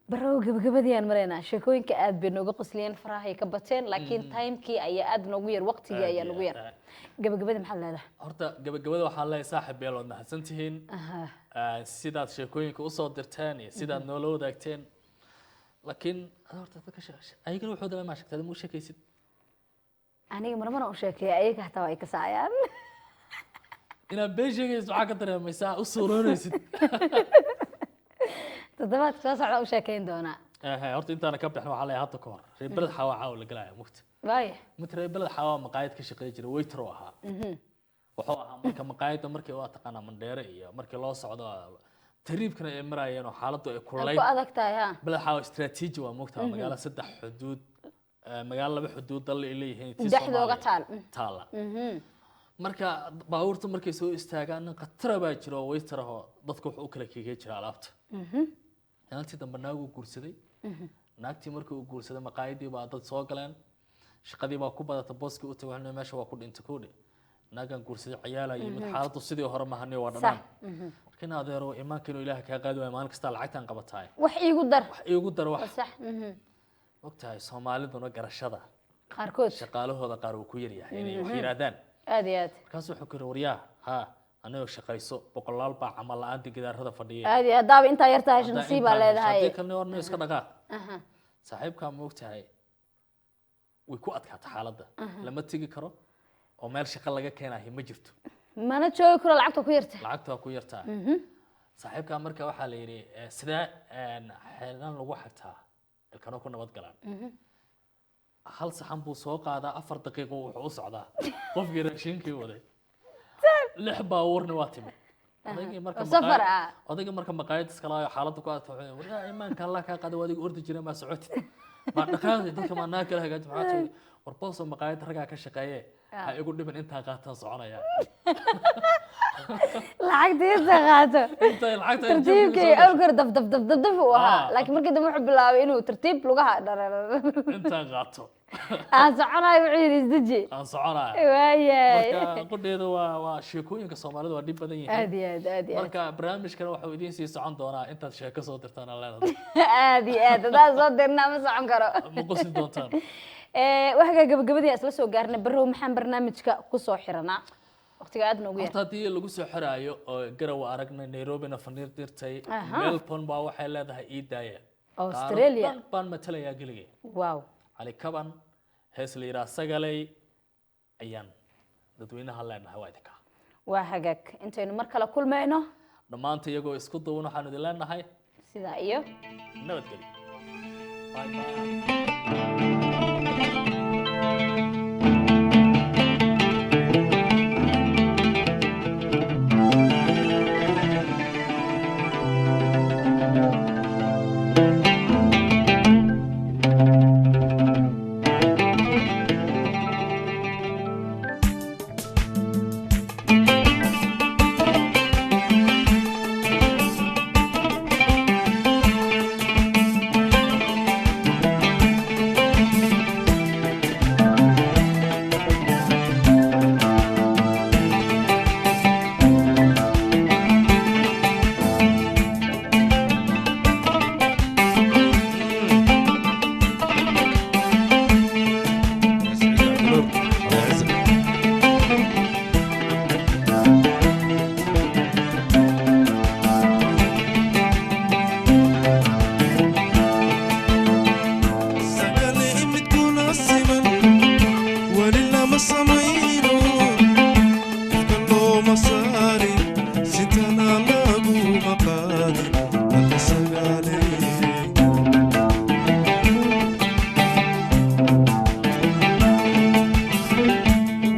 barow, gabagabadii aan maraynaa. Sheekooyinka aad bay nooga qosliyeen, farahay ka bateen, laakiin timekii ayaa aad noogu yar, waqtigii Aad ayaa iyo nagu yar. aad. Gabagabadii maxaad leedahay? Horta gabagabada waxaan leeyahay, saaxiib beel, waad mahadsantihiin sidaad sheekooyinka usoo dirteen iyo sidaad noola wadaagteen. Laakiin horta dadka ayagana wuxuu dareemaa sheegtaa, ma u sheekaysid? Aniga marmana u sheekeeya, ayaga hataa waa ay ka saayaan. Inaad been sheegaysid waxaa ka dareemaysaa u suuroonaysid. Toddobaadka soo socda u sheekeyn doonaa. Horta intaana ka bixin waxaa leeyahay, hadda ka hor reer Beled Xawa caawa la galaya mugta. Waaya. Mid reer Beled Xawa maqaayad ka shaqeyn jiray, waiter uu ahaa. Wuxuu ahaa marka maqaayadda markii waa taqaanaa Mandheere iyo markii loo socdo tariibkana ay marayeen oo xaaladdu ay ay kululayd. Ku adag tahay ha. Beled Xawa istiraatiiji waa mogtaa, magaalo saddex xuduud, magaalo laba xuduud dal ay leeyihiin tii dhexdooga Soomaaliya taal. Taala. Marka baabuurta markay soo istaagaan, nin khatara baa jira oo waiter ahoo dadka wuxuu u kala keegay jira alaabta. Maalintii dambe naaguu guursaday. Naagtii markii uu guursaday maqaayadii baa dad soo galeen, shaqadii baa ku badata, booskii u tagay, waxaa meesha waa ku dhintay kuudhi, naagaan guursaday, ciyaalaa yimid, xaaladdu sidii hore mahani, waa dhanaan. Marka in adeero imaanka inuu Ilaaha kaa qaadi waayo, maalin kastaa lacagtaan qabataay, wax iigu dar, wax iigu dar wax. Sax. Ogtahay Soomaaliduna garashada qaarkood shaqaalahooda qaar uu ku yaryahay inay wax yidhaahdaan. Aad iyo aad. Markaasuu wuxuu ku yidhi, waryaa haa, anigoo shaqayso, boqolaal baa camal la-aanta gidaarada fadhiya. Aad iyo aad, daaba intaa yarta hesho Haddaa nasiib baa intaan hesho, leedahay. Haddii kalena warna iska dhaqaaq. Saaxiibkaa ma ogtahay way ku adkaata xaaladda, lama tegi karo oo meel shaqo laga keenayo ma jirto. Mana joogi karo, lacagta ku yarta. Lacagta waa ku yartaa. Saaxiibkaa marka waxaa la yidhi, sidee xeelan lagu xagtaa ilkano ku nabad galaan? Hal saxan buu soo qaadaa, 4 daqiiqo wuxuu u socdaa qofkii raashinkii waday, lix baabuurna waa timi. Odaygii marka Oo safar ah. Odaygii marka maqaayad iska laayo xaaladda ku adka, wuxuu yidhi, "Waryaa, iimaanka Allah kaa qaaday, waa adiga ordi jiray, maa socotid, maa dhaqaaqdi, dadka maa naag kala hagaaji, maxaa tiri? War boosoo maqaayad raggaa ka shaqeeye, ha igu dhibin, intaa qaataan soconaya." Lacagta inta qaato. Intay lacagta tartiibkii awalka hore daf daf daf daf daf uu ahaa, laakiin markii dambe wuxuu bilaabay inuu tartiib lugaha dharar. Intaan qaato aan soconayo, wuxuu yidhi isdeji. Aan soconaya. Waayahay. Marka qudheedu waa sheekooyinka Soomaalida waa dhib badan yihiin. Aad iyo aad, aad iyo aad. Marka barnaamijkan waxuu idiin sii socon doonaa intaad sheeko soo dirtaan aan leenahay. Aad iyo aad, haddaan soo dirnaa ma socon karo. Ma qosin doontaan. Waxaa gabagabadii isla soo gaarnay. Barrow, maxaan barnaamijka kusoo xiranaa? Waqtiga aad noogu yar. Horta haddii lagu soo xiraayo oo Garawa aragnay, Nairobina faniir dirtay, Melbourne baa waxay leedahay ii daaya. Australia. Qaarad dhan baan matalayaa geligay. Cali Kaban hees la yidhaha Sagalay ayaan dadweynaha leenahay, waa idinka. Waa hagaag, intaynu mar kale kulmayno, dhammaanta iyagoo isku duuban waxaanu idin leenahay sidaa iyo nabadgelyo. Bye bye. سعيد عبد النور، الله يعزك. Sagale imidkuna siman weli lama samayno, ifka looma saarin, sintana laguma qaadin alla sagaale.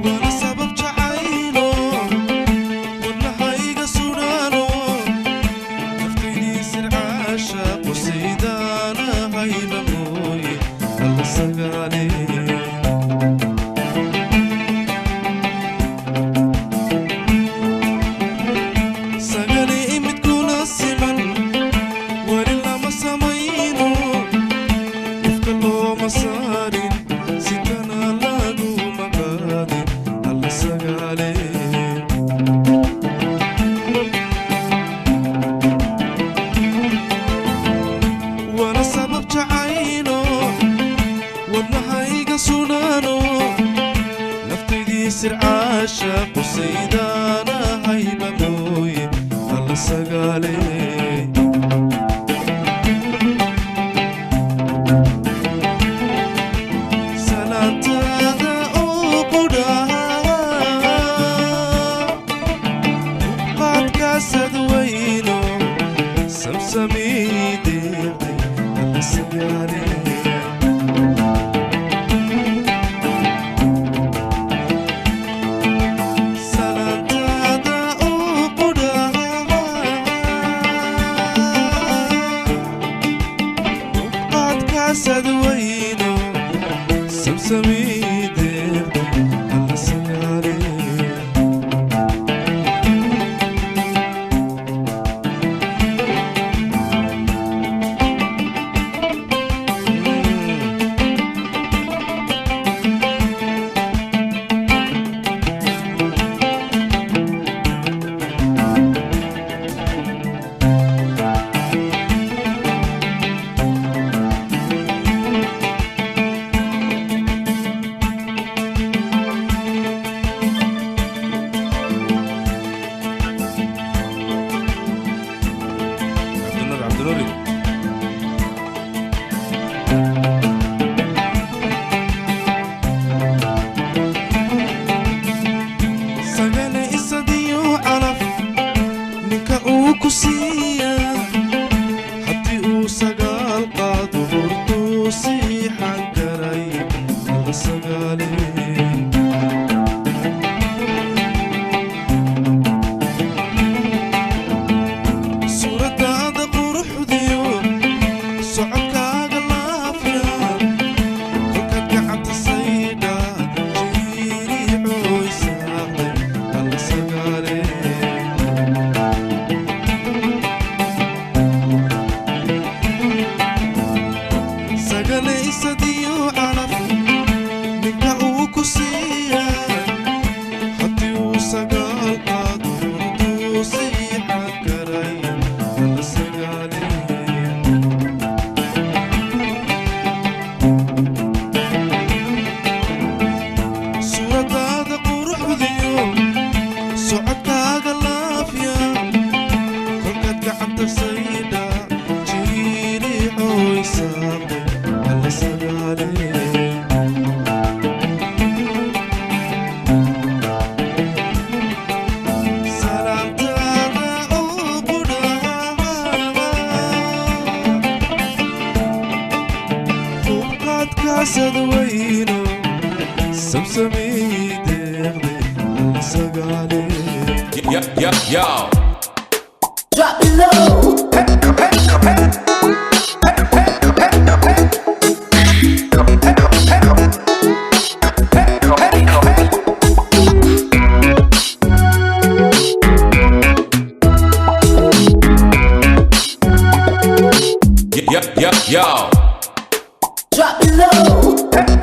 Waana sabab jacaylo wadnahayga sudhaano, naftaydii sircaasha qusiidaanahayba mooye alla sagaale. Sagale imidkuna siman weli lama samayno, ifka looma saarin, sintana laguma qaadin alla sagaale. Waana sabab jacaylo wadnahayga sudhaano, naftaydii sircaasha qusaydaanahayba mooye alla sagaale. Salaantaada oo qudhaha uqaadkaasad weyno samsamiideeqay alla sagaale. Salaantaada oo qudhaha uqaadkaasad weyno samsamiideeqay alla sagaale. weyno samsamii deeqday sagaale. Yo, yo, yo. Drop it low. Yo, yo, yo. Drop it low.